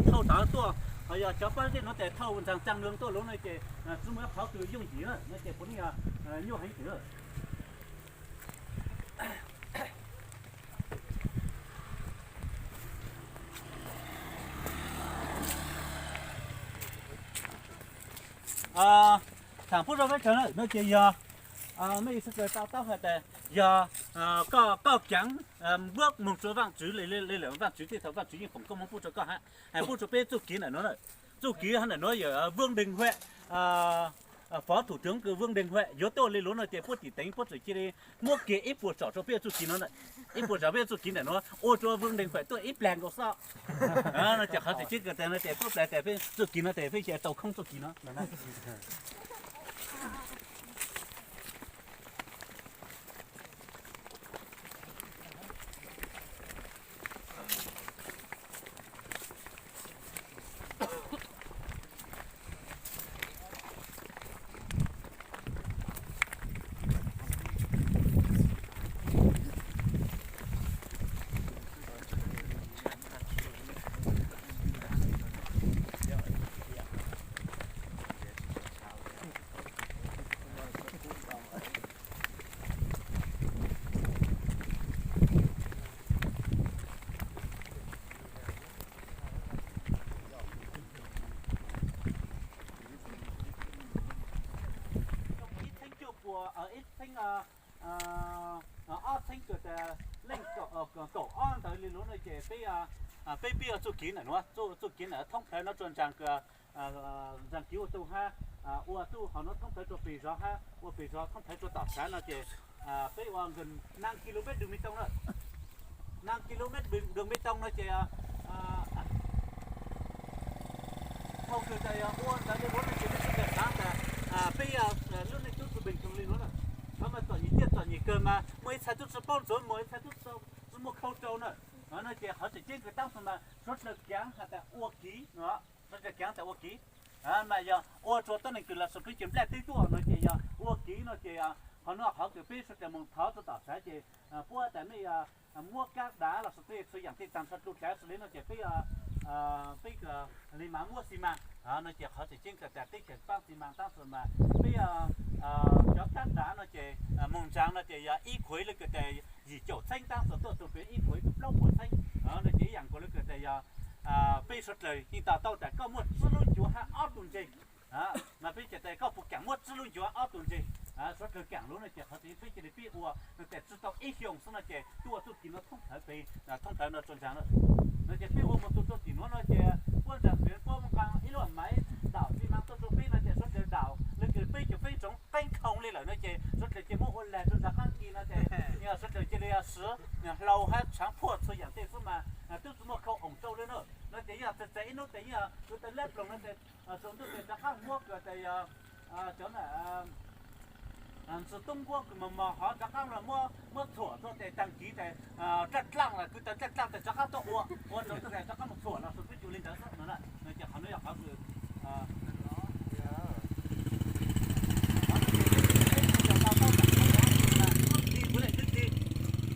thauj tod tuaj, ho yog cov pab zej nuav tes thauj ntsaag caag nroo tuaj lug no ces tsi muaj ib qhov kws yooj yim na, no ces puav leej yog nyuaj heev kawg. Thaam pub rua peb tsawg na, no ces yog mej sawv daws to taub has tas yog koj, koj kaav npuab moog rua Vaajtswv le, le lawm Vaajtswv tej thaum Vaajtswv yeej foom koob moov pub rua koj hab, has pub rua peb txuj kev ntawm nuav na. Txuj kev hab ntawm nuav yog Vương Đình Huệ, phó thủ tướng kws Vương Đình Huệ yuav tuaj le lug no ces puab tim teev puab tseem cia li muab kiag ib puas tsom rua peb txuj kev no, ib puas tsom peb txuj kev ntawm nuav ua rua Vương Đình Huệ tuaj ib plag nkaus xwb. No ces qhov tseem ceeb kawg tas no ces tuaj plag tas peb txuj kev no tes peb cia tau khoob txuj kev no. Ib txheeb cuaj puas, ib txheeb ob txheeb kws tas leej kaum ob ntawd le lug no ces peb, peb pib ua txuj kev ntawm nuav, txuj kev ntawm thoob plawg no rua ntsaag kws ntsaag kev ua tug hab, ua txuj hauv nuav thoob plawg rua pes zog hab ua pes zog thoob plawg rua tom tshav no ces peb ua nkaus năm ki lô mét đường bê tông na. Năm ki lô mét đường bê tông no ces thaum kws tas yog ua ntawd le nuav no ces peb sawv daws xaav tas peb lub neej tub tsi bình thường le nuav na. Qhov mas txom nyem tiag txom nyem kawg mas muaj ib txha tub tsi paub ntxuav, muaj ib txha tub tsi muaj khau rau na. No ces qhov tseem ceeb kawg taab sis mas suav dlawg kaav has tas ua kev no, suav dlawg kaav tas ua kev mas yog ua rua tuab neeg kws los xus peb cov nplaj teb tuaj no ces yog ua kev no ces qhov nuav qhov kws peb suav dlawg moog thov rua tom tshav ces puab tas mej muab kab dav los xus tej txhua yaam tej taag nrho dlua dlaav xws le no ces peb, peb li mas muab xi mas no ces qhov tseem ceeb kawg tas teb chaws paab xi mas taab sis mas peb cov kab dav no ces moog ntsaag no ces yog ib khuav le kawg tas yim caum txheeb taab sis tuaj txug pem ib khuav tug plaub puas txheeb no ces ib yaam nkaus le kawg tas yog peb suav dlawg yeej to taub tas koj muaj tsib lub ncuav hab ob tug ntseg. Mas peb ces tas koj puas kaam muab tsib lub ncuav ob tug ntseg? Suav dlawg kaam lug no ces qhov tseem peb cia li pib ua no tas tsi tau ib xyoos xwb no ces tuaj ua txuj kev no thoob plawg pem, thoob plawg no rua ntsaag no ces peb ua moog txug rua tim nuav no ces puab ntsaag pem puab muaj nqaa ib lub maiv daum xi mas tuaj rua peb no ces suav dlawg daum le kawg peb cov feeb tsoov qeeb khoo le lawm no ces suav dlawg cia muab ua lag rua nraag qaab kis no ces yog suav dlawg cia li siv hlau hab tshaav phuaj txhua yaam tej xwb mas tub tsi muaj khau oom rau le na. No ces yog txawm txawm ib hnub tas yog kws tas lab ploog no ces tsaus ntuj tas rov qaab muab kawg tas yog cov ntsis tub nkuab kws mos mos hov rov qaab los muab txhuam rua tes taag kiv tas dlaaj dlaaj los kws tas dlaaj dlaaj tas rov qaab tuaj ua, ua rua tas rov qaab moog txhuam los xus peb cuag le ntawd xwb no na. No ces qhov nuav yog qhov kws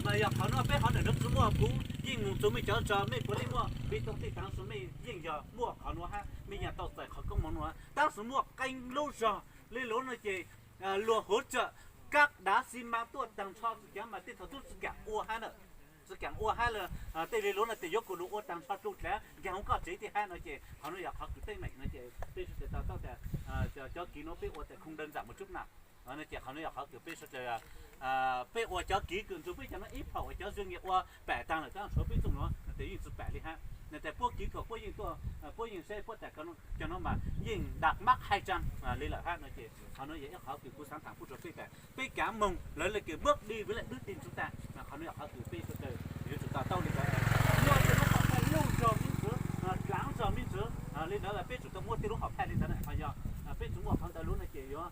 mas yog qhov nuav peb qhov ntawm nuav tsi muaj, kuv yeej moog txug mej cov zog mej puav leej muaj pib tau tej taag sis mej yeej yog muaj qhov nuav hab mej yeej tau txais qhov koob moov nuav. Tab sis muaj qee lub zog le lub no ces luag hov tsawm kab dav xi mas tuaj taag nrho tsi kaav mas tej thaum tub tsi kaam ua hab na, tsi kaam ua hab le tej le lub no ces yuav kuv lug ua taag nrho dlua dlaav nkaag hov koj tsev tej hab no ces qhov nuav yog qhov kws teeb meem no ces peb suav dlawg to taub tas cov kev nuav peb ua tas không đơn giản một chút nào. No ces qhov nuav yog qhov kws peb suav dlawg, peb ua cov kev kws nrug peb cov nuav ib phaum uas cov zwm nyiam ua pam taag lawm tab sis peb txuj nuav no ces yeej tsi pam le hab. No tas puab kev kws puab yeej tuaj, puab yeej saib puab tas cov nuav mas yeej dam mab haj tsaa le lawm hab no ces qhov nuav yog ib qhov kws kuv xaav thaam pub rua peb tas peb kaav moog lawv le kws bước đi với lại đức tin chúng ta. Qhov nuav yog qhov kws peb suav dlawg yuav tsum to taub le ntawd. Muaj tej lub hom phaj luj zog me ntxwv, dlaav zog me ntxwv le ntawd, peb tsum tau muaj tej lub hom phaj le ntawd na. Ho yog peb tsi muaj qhov ntawd lub no ces yuav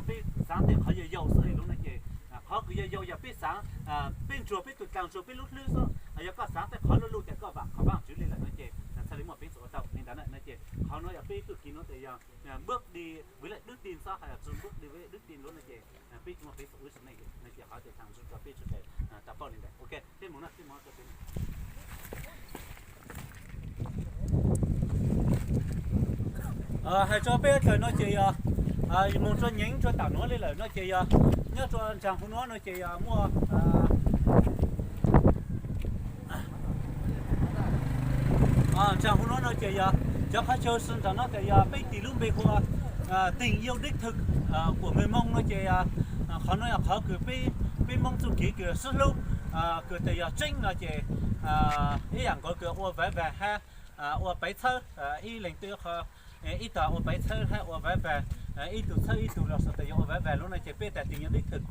peb xaav tej qhov yau yau xwb le lub no ces qhov kws yau yau yog peb xaav, peb ntsuag peb tug dlaag ntsuag peb lub hlwb xwb. Yog koj xaav tej qhov luj luj tas koj vaam qhov Vaajtswv le lawm no ces txhaj le muaj peev xwm ua tau le ntawd na. No ces qhov nuav yog peb txuj kev nuav tas yog bước đi với lại đức tin xwb, ho yog tsi bước đi với lại đức tin lub no ces peb tsi muaj peev xwm ua ib sim neej no ces qhov tas thaam txug rua peb suav dlawg tau paub le ntawd. Ok, peb moog na, peb moog rua peb. Hais rau peb tawm no ces yog moog rua nyeev rua tam nuav le lawm no ces yog nyob rua nraag huv nuav no ces yog muaj nraag huv nuav no ces yog cov qhov chaw sw nraag no ces yog peb tis lub npe hu ua tình yêu đích thực của người Mông no ces qhov nuav yog qhov kws peb Moob txuj kev kws sib hlub kws tas yog tseeb no ces ib yaam nkaus kws ua vaiv vaag hab ua paiv txhawb ib leeg twg qhov ib tog ua paiv txhawb hab ua vaiv vaag ib tug txhawb ib tug los xwb tas yog ua vaiv vaag lub no ces peb tas tình yêu đích thực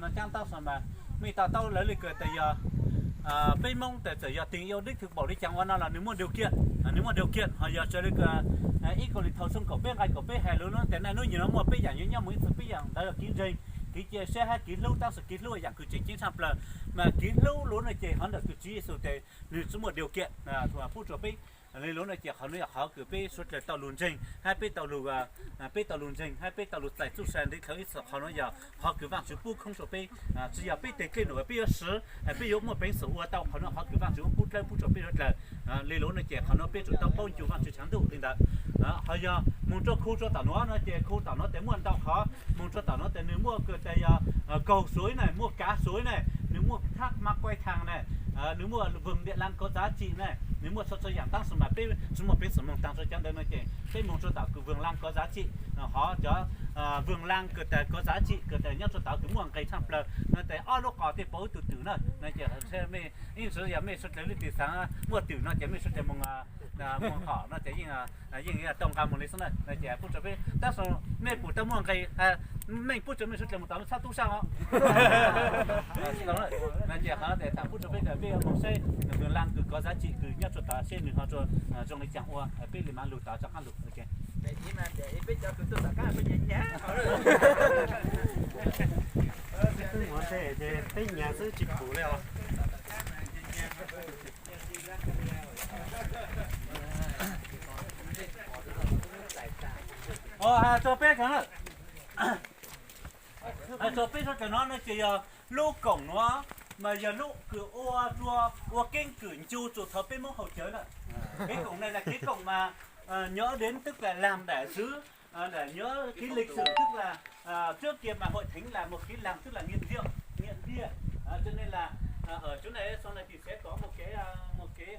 no caab tab sis mas mej to taub lawv le kws tas yog peb Moob tas txawm yog tình yêu đích thực npaum le caag ua no los nws muaj điều kiện, nws muaj điều kiện ho yog raws le kws ib kaum li thaum xyoo kaum peb nqai kaum peb hais lug no tas naj nub nyuas no muaj peb yaam yuav nyob moog ib txug peb yaam ntawd yog kev ntseeg, kev cia siab hab kev hlub tab sis kev hlub yaam kws tseem ceeb tshaj plaws mas kev hlub lub no ces hov ntawm kws Tswv Yexus tas nws tsi muaj điều kiện pub rua peb. Le lub no ces qhov nuav yog qhov kws peb suav dlawg tau lug ntseeg hab peb tau lug peb tau lug ntseeg hab peb tau lug txais txuj sa ntev dlhau ib txhis qhov nuav yog qhov kws Vaajtswv pub khoob rua peb, tsi yog peb tes dlej num peb yuav swv, peb yuav muaj peev xwm ua tau qhov nuav qhov kws Vaajtswv pub dlawb pub rua peb suav dlawg. Le lub no ces qhov nuav peb tsum tau paub ncu Vaajtswv tshav ntuj le ntawd. Ho yog moog rua khu rua tom nuav no ces khu tom nuav tas muaj ntau qhov, moog rua tom nuav tas nws muaj kws tas yog cầu suối ne, muaj kav suối ne, nws muaj tháp Mã Quay Thang ne, nws muaj vườn Địa Làng có giá trị ne, nws muaj txhua txhua yaam tab sis mas peb tsi muaj peev xwm moog taag rua cov ntawd no ces peb moog rua tom kws vườn Làng có giá trị, hov cov vườn Làng kws tas có giá trị kws tas nyob rua tom kws muaj nqe tshaj plaws no tas ob lub qos tej pauv ib tug twm na no ces mej ib ntsis yog mej suav dlawg lub teb xaav muaj twm no ces mej suav dlawg moog, moog hom no ces yeej tau nqa moog le xwb na no ces pub rua peb tab sis mej pum tau muaj nqe, mej pub rua mej suav dlawg moog tom lub txhab tub saab os. No ces qhov tas pub rua peb tas peb moog saib vườn Làng kws có giá trị kws nyob rua tom seb nws ho rua zoo le caag ua peb le maam lug tom rov qaab lug. Peb nyag xwb tsis pum le os. Hais rua peb, hais rua peb suav dlawg no no ces yog lub koom nuav mas yog lub kws ua rua ua keeb kwm ncu rua thaum peb Moob haus cawv na. Kev koom na, kev koom mas nhớ đến tức là làm đại sứ, nhớ cái lịch sử tức là trước kia mà hội thánh là một cái làng tức là nghiện rượu, nghiện bia. Cho nên là ở chỗ này sau này thì sẽ có một cái một cái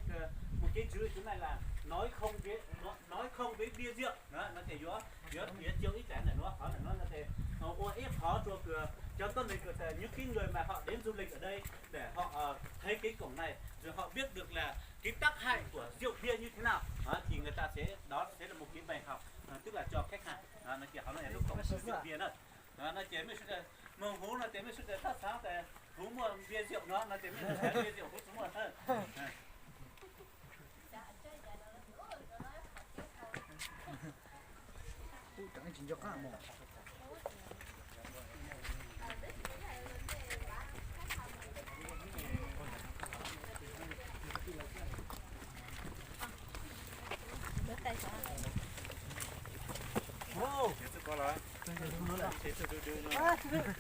một cái chữ, chỗ này là nói không với nói không với bia rượu. Đó, nó sẽ yuav yuav yuav chiêu ib tsam ntawm nuav, qhov ntawm nuav no ces ua ib qhov rua kws cho tuab neeg kws những cái người mà họ đến du lịch ở đây để họ thấy cái cổng này rồi họ biết được là cái tác hại của rượu bia như thế nào thì người ta sẽ đó sẽ là một cái bài học, tức là cho khách hàng. Nó chỉ họ nói là lúc cổng rượu bia đó. Nó chỉ mới moog huv no ces mej suav dlawg thaj xaav tas huv muaj bia rượu no no ces mej suav dlawg bia rượu huv tsi muaj.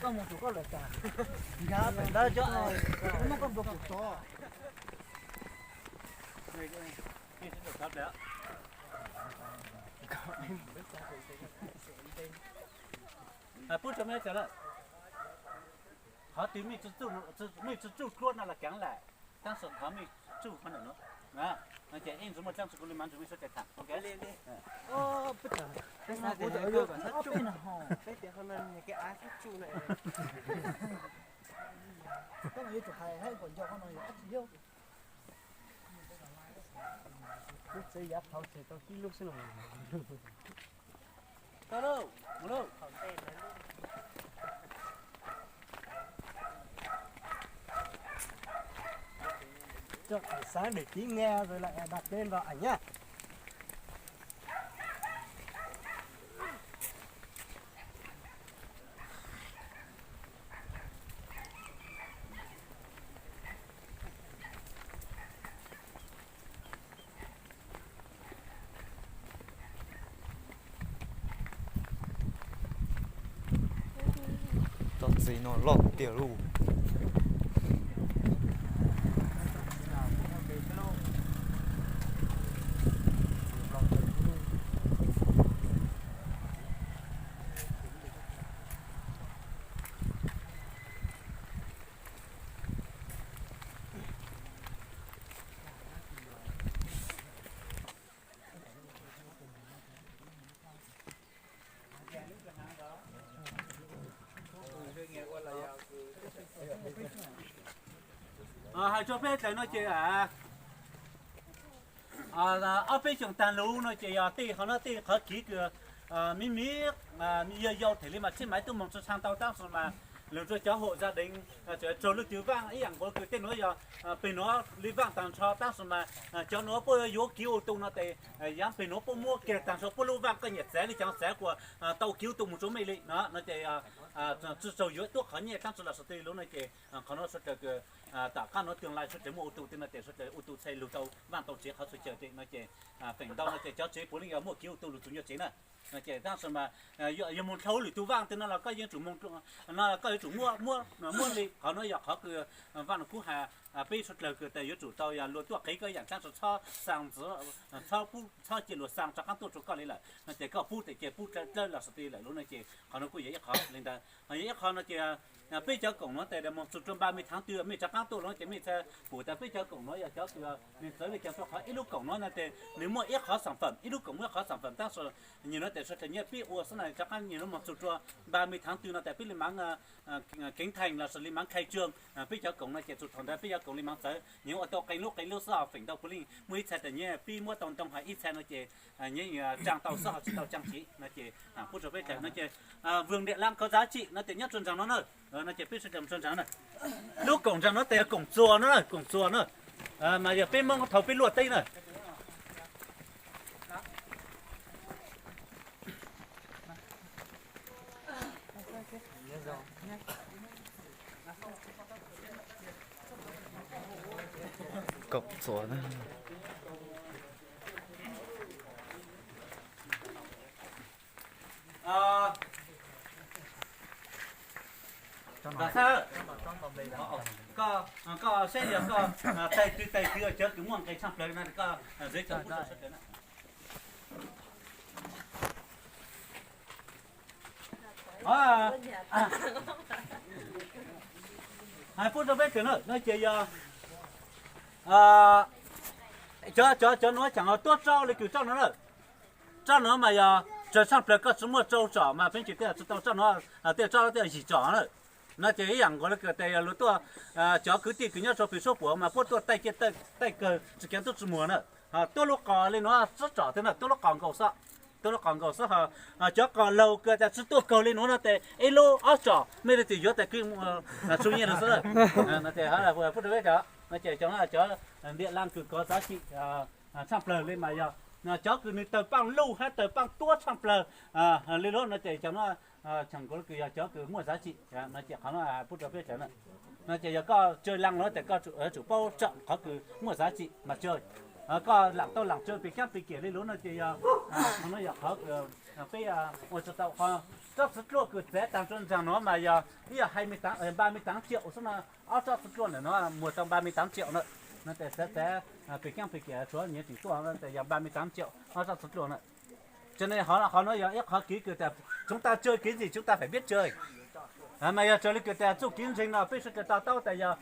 Koj mus rau koj lawm tas, nkag pem ntawd cov, muab koj npua kuv tso. Pub rua mej sawv daws, qhov twg mej tsi tsuj dluab no los kaav lawm, tab sis qhov mej tsuj qhov ntawm nuav, no ces ib ntsis muaj dlaab tsi kuv le maam nrug mej suav dlawg tham. Txawm yav thaud tseem tau tib lub xwb los. Cho thầy sáng để ký nghe rồi lại đặt tên vào ảnh nhá. Tsob txiv no loj tiag lauj. Rau peb dlaws no ces ob peb xyoos tag lug no ces yog tej qhov no tej qhov kiv kws miv miv yog yau them li mas tsij maiv tuaj moog tsi tshaj tau tab sis mas lug rua cov hom zaj deev txawm raug leej twg vaaj ib yaam nkaus kws tej nuav yog peg nuav li vaaj taag nrho tab sis mas cov nuav puab yuav kiv ua tu no tes yaav peg nuav puab muab kiag taag nrho puab lub vaaj koj nyiam txav li cas txav kuas tau kiv ua tu moog rua mej li no no ces tsi tau yuav tuab qhov nyiaj dlaab tsi los xwb tej lug no ces qhov nuav suav dlawg kws tom qaab nuav tương lai suav dlawg muaj ua tu tej no ces suav dlawg ua tu txhaj lug tau vaaj tau tsev qhov txhua chaw tej no ces feem ntau no ces cov tsev puav leej yog muaj kiv ua tu lug txug nyuag tsev na no ces tab sis mas yog moog dlhau lwm tug vaaj tej no los koj yuav tsum moog no koj yuav tsum muab muab li qhov nuav yog qhov kws vaaj lug kub has peb suav dlawg kws tes yuav tsum tau yog luag tuaj qiv koj yaam dlaab tsi txhob xaa ntxiv txhob pub txhob cia luag xaa rov qaab tuaj rua koj li lawm no ces koj pub tes cia pub dlawb los xwb tej lawm lug no ces qhov nuav kuj yog ib qhov li ntawd. Yog ib qho no ces peb cov koom nuav tes moog txug rua npa me thaav twg mej rov qaab tuaj lug no ces mej txhaj pum tas peb cov koom nuav yog cov kws nws txawv le caag rua qhov ib lub koom nuav no tes nws muaj ib qhov xaam fawm ib lub koom muaj ib qhov xaam fawm tab sis nyuag nuav tes suav dlawg nyiaj pib ua xwb na rov qaab nyuag nuav moog txug rua npa me thaav twg no tes peb li maav keev theem los sis li maav khai trương peb cov koom no ces txug thaum ntawd peb cov koom li maav txawv nyiag ua tau qee lub qee lub xwb feem ntau puav leej muaj ib txhia tes nyiag pib muab tau ntoo hab ib txhia no ces nyiag tsaa tau xwb ho tsi tau tsaa tsiv no ces pub rua peb dlaws no ces vườn địa lan có giá trị no tes nyob rua nraag no na no ces peb suav dlawg rua nraag na lub koom nraag no tes koom txuas no koom txuas na mas yog peb Moob thaus peb luaj teb na koom txuas na Koj saib yog koj tag twg tag twg cov kws muaj nqe tshaaj plawg no koj zov Hais pub rua peb kws na no ces yog cov cov cov nuav tseem tuab roj le kws roj nuav na roj nuav mas yog tsawg tshaaj plawg koj tsi muaj rau tsom mas peb tsis tau tsi tau roj nuav tej roj tej yim tsom na no ces ib yaam nkaus le kws tes yog luag tuaj cov kwv tij kws nyob rua pem suab puam mas puab tuaj taij ciaj taij kawg tsi kheev tub tsi muag na tuab lub qos le nuav tsib tsom twg na tuab lub qos nkaus xwb tuab lub qos nkaus xwb ho cov qos laug kws tas tsi tuaj kawg le nuav no tes ib lub ob tsom mej le tsis yuav tas kws txhua nyiaj lug xwb no ces pub rua peb cov no ces cov ntiam laj kws kov txav tsim tshaaj plawg le mas yog cov kws nws tawg paaj luj hab tawg paaj tuab tshaaj plawg le lub no ces cov no tseem nkaus le kws yog cov kws muaj giá trị no ces qhov no pub rua peb cov na no ces yog koj tsawg laj no tes koj yuav tsum paub tsom qhov kws muaj giá trị mas tsawg koj laam tau laam tsawg pem xyaab pem kiam le lub no ces yog qhov no yog qhov peb ua tsi tau qhov tsob txiv tluaj kws txav taag rua nraag nuav mas yog ib yog hai mươi tám, ba mươi tám triệu xwb no ob tsob txiv tluaj ntawm no muag tau ba mươi tám triệu na no tes txav txav pem xyaab pem kiam tsuav nyiav tseem tuaj tes yog ba mươi tám triệu ob tsob txiv tluaj na Cho nên qhov no yog ib qhov kev kws tas chúng ta chơi cái gì chúng ta phải biết chơi. Mas yog raws li kws tas txuj kev ntseeg no peb suav dlawg to taub tas yog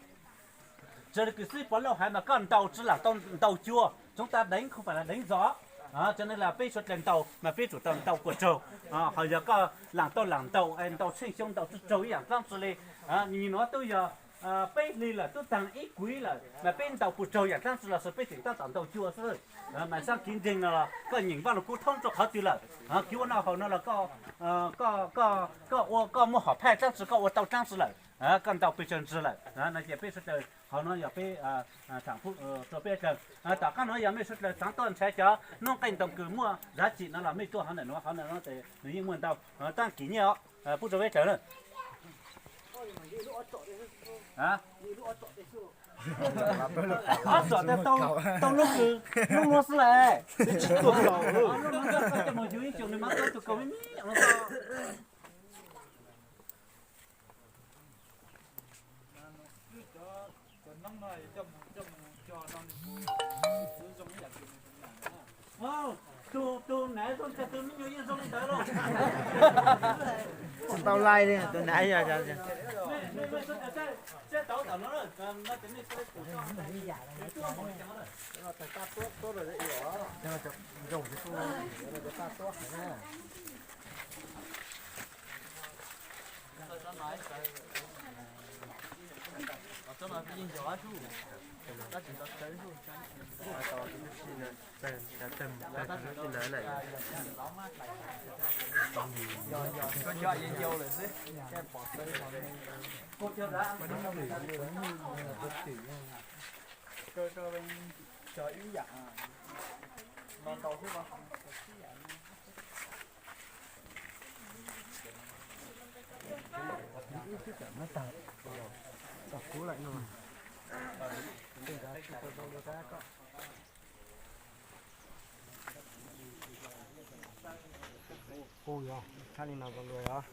raws li kws xib puav lauj hais mas koj ntaus tsi laam tau ntaus cua, chúng ta đánh không phải là đánh gió. Cho nên là peb suav dlawg ntaus mas peb tsum tau ntaus puas tsaug. Ho yog koj laam tau laam ntaus, ntaus tsheej xyoo ntaus tsi tsaug ib yaam dlaab tsi li. Nws nuav tub yog peb hli lawm tub taag ib kuiv lawm mas peb ntaus puas tsaug yaam dlaab tsi los xwb peb tseem tab tom ntaus cua xwb. Mas xaab kev ntseeg no los koj nyeem Vaaj Lug Kub thoob rua qhov twg lawm, kev ua noj haus no los koj ua koj muaj hom phaj dlaab tsi koj ua tau dlaab tsi lawm, koj ntaus pes tsawg ntsig lawm no ces peb suav dlawg qhov no yog peb thaam pub rua peb dlawg. Tom qaab nuav yog mej suav dlawg xaav tuaj nrhav cov noob qeej ntoo kws muaj giá trị no los mej tuaj hov ntawm nuav, hov ntawm nuav tes nws yeej muaj ntau, tab kis nyiaj os, pub rua peb dlawg na. Ob tsom tes tau lub kws lub nuav xwb las, tsis tuaj kaus, lub nuav koj coj moog yug ib tsoom nws maam tau tug kaus me me. Tus, tus nav zoo tas tus me nyuam yeej zoo li ntawd lauj. Tsis tau laij li, tus nav yog, yog, yog. Cog ib yam, no ntau xwb mas. Ua yog tshaj li no zoo dua os.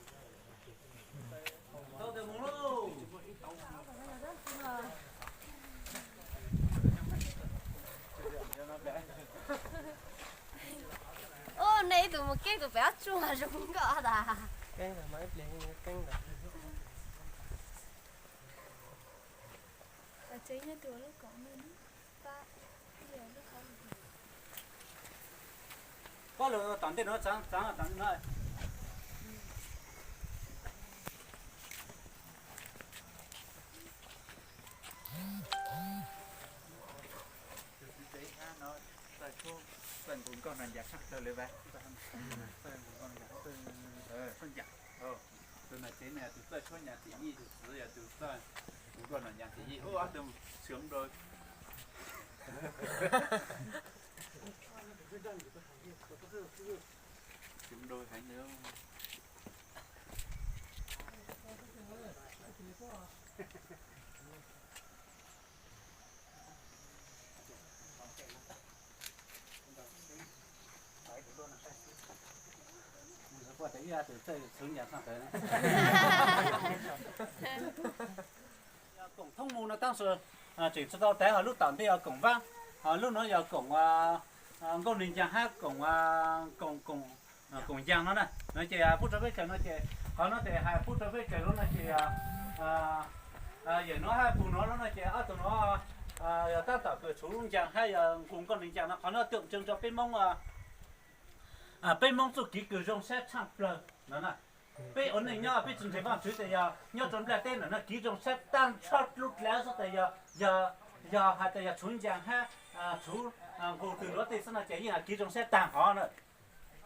Ub, nej ib tug mus keeb tus pem ob tsuj mas zoo nkauj tas. Pab lug tom ntej no, txav tom ntej no. Tus txiv tsev hab no txawj tshuab, txawj nqus nkauj no ncas tshaj plaws li vas. Txawj nqus nkauj no ncas, txawj ncas. Tus nam tsev no yog tus txawj tshuab ncas tim yij, tus txiv yog tus txawj nqus nkauj no ncas tim yij. Ub, ob tug sw dau, sw dau heev li. Koom thoob mus no tab sis tseem tsi tau tag, ho lub tom ntej yog koom vaab, ho lub no yog koom nkauj neeg ncaas hab koom, koom ncaas no na. No ces pub rau peb kawm no ces qhov no ces hais pub rau peb kawm lub no ces yawm no hab pug no lub no ces ob tug no yog tab tom kws tshuv ncaas hab yog nqus nkauj neeg ncaas no. Qhov no tuaj tseeb rau peb Moob, peb Moob txuj kev kws zoo sab tshaj plawg no na. Peb ua neej nyob peb tsi ntseeg Vaajtswv tas yog nyob rau nplaj teb ntawm no kev zoo sab taag nrho lub dlawb xwb tas yog, yog hais tas yog tshuv ncaas hab tshuv nqus tug luav tej xwb no ces yeej kev zoo sab taag hov na.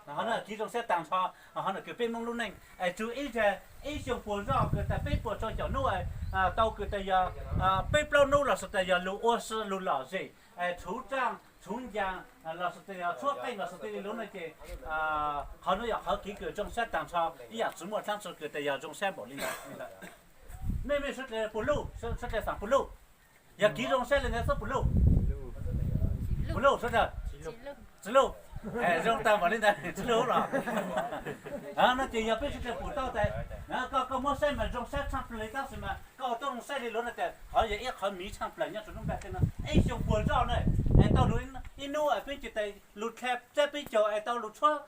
Hov no kev zoo sab taag nrho, hov no kws peb Moob lub neej es tshuav ib zag ib xyoo puas zog kws tas peb puas rau caum nub tau kws tas yog peb plaub nub los sis tas yog lug ua si lug lom zem, tshuv ncaas, tshuv ncaas los sis tas yog tshuab qeej los sis tas yog lub no ces qhov no yog qhov kev kws zoo sab taag nrho ib yaam tsi muaj dlaab tsi kws tas yog zoo sab npaum li ntawd. Mej mej suav dlawg puas luj, suav dlawg xaam puas luj? Yog kev zoo sab li ntawd xwb puas luj? Puas luj suav dlawg? Tsi luj. Zoo taag npaum li ntawd tsi luj los? No ces yog peb suav dlawg pum tau tas koj, koj muab saib mas zoo sab tshaj plawg li tab sis mas koj ua tau zoo saib li lub no tas qhov yog ib qhov miv tshaj plawg nyob rau nub nplaj teb no. Ib xyoo puas zog na es tau lug ib nub peb ces tas lug dlha tsab peb caug es tau lug tshuab,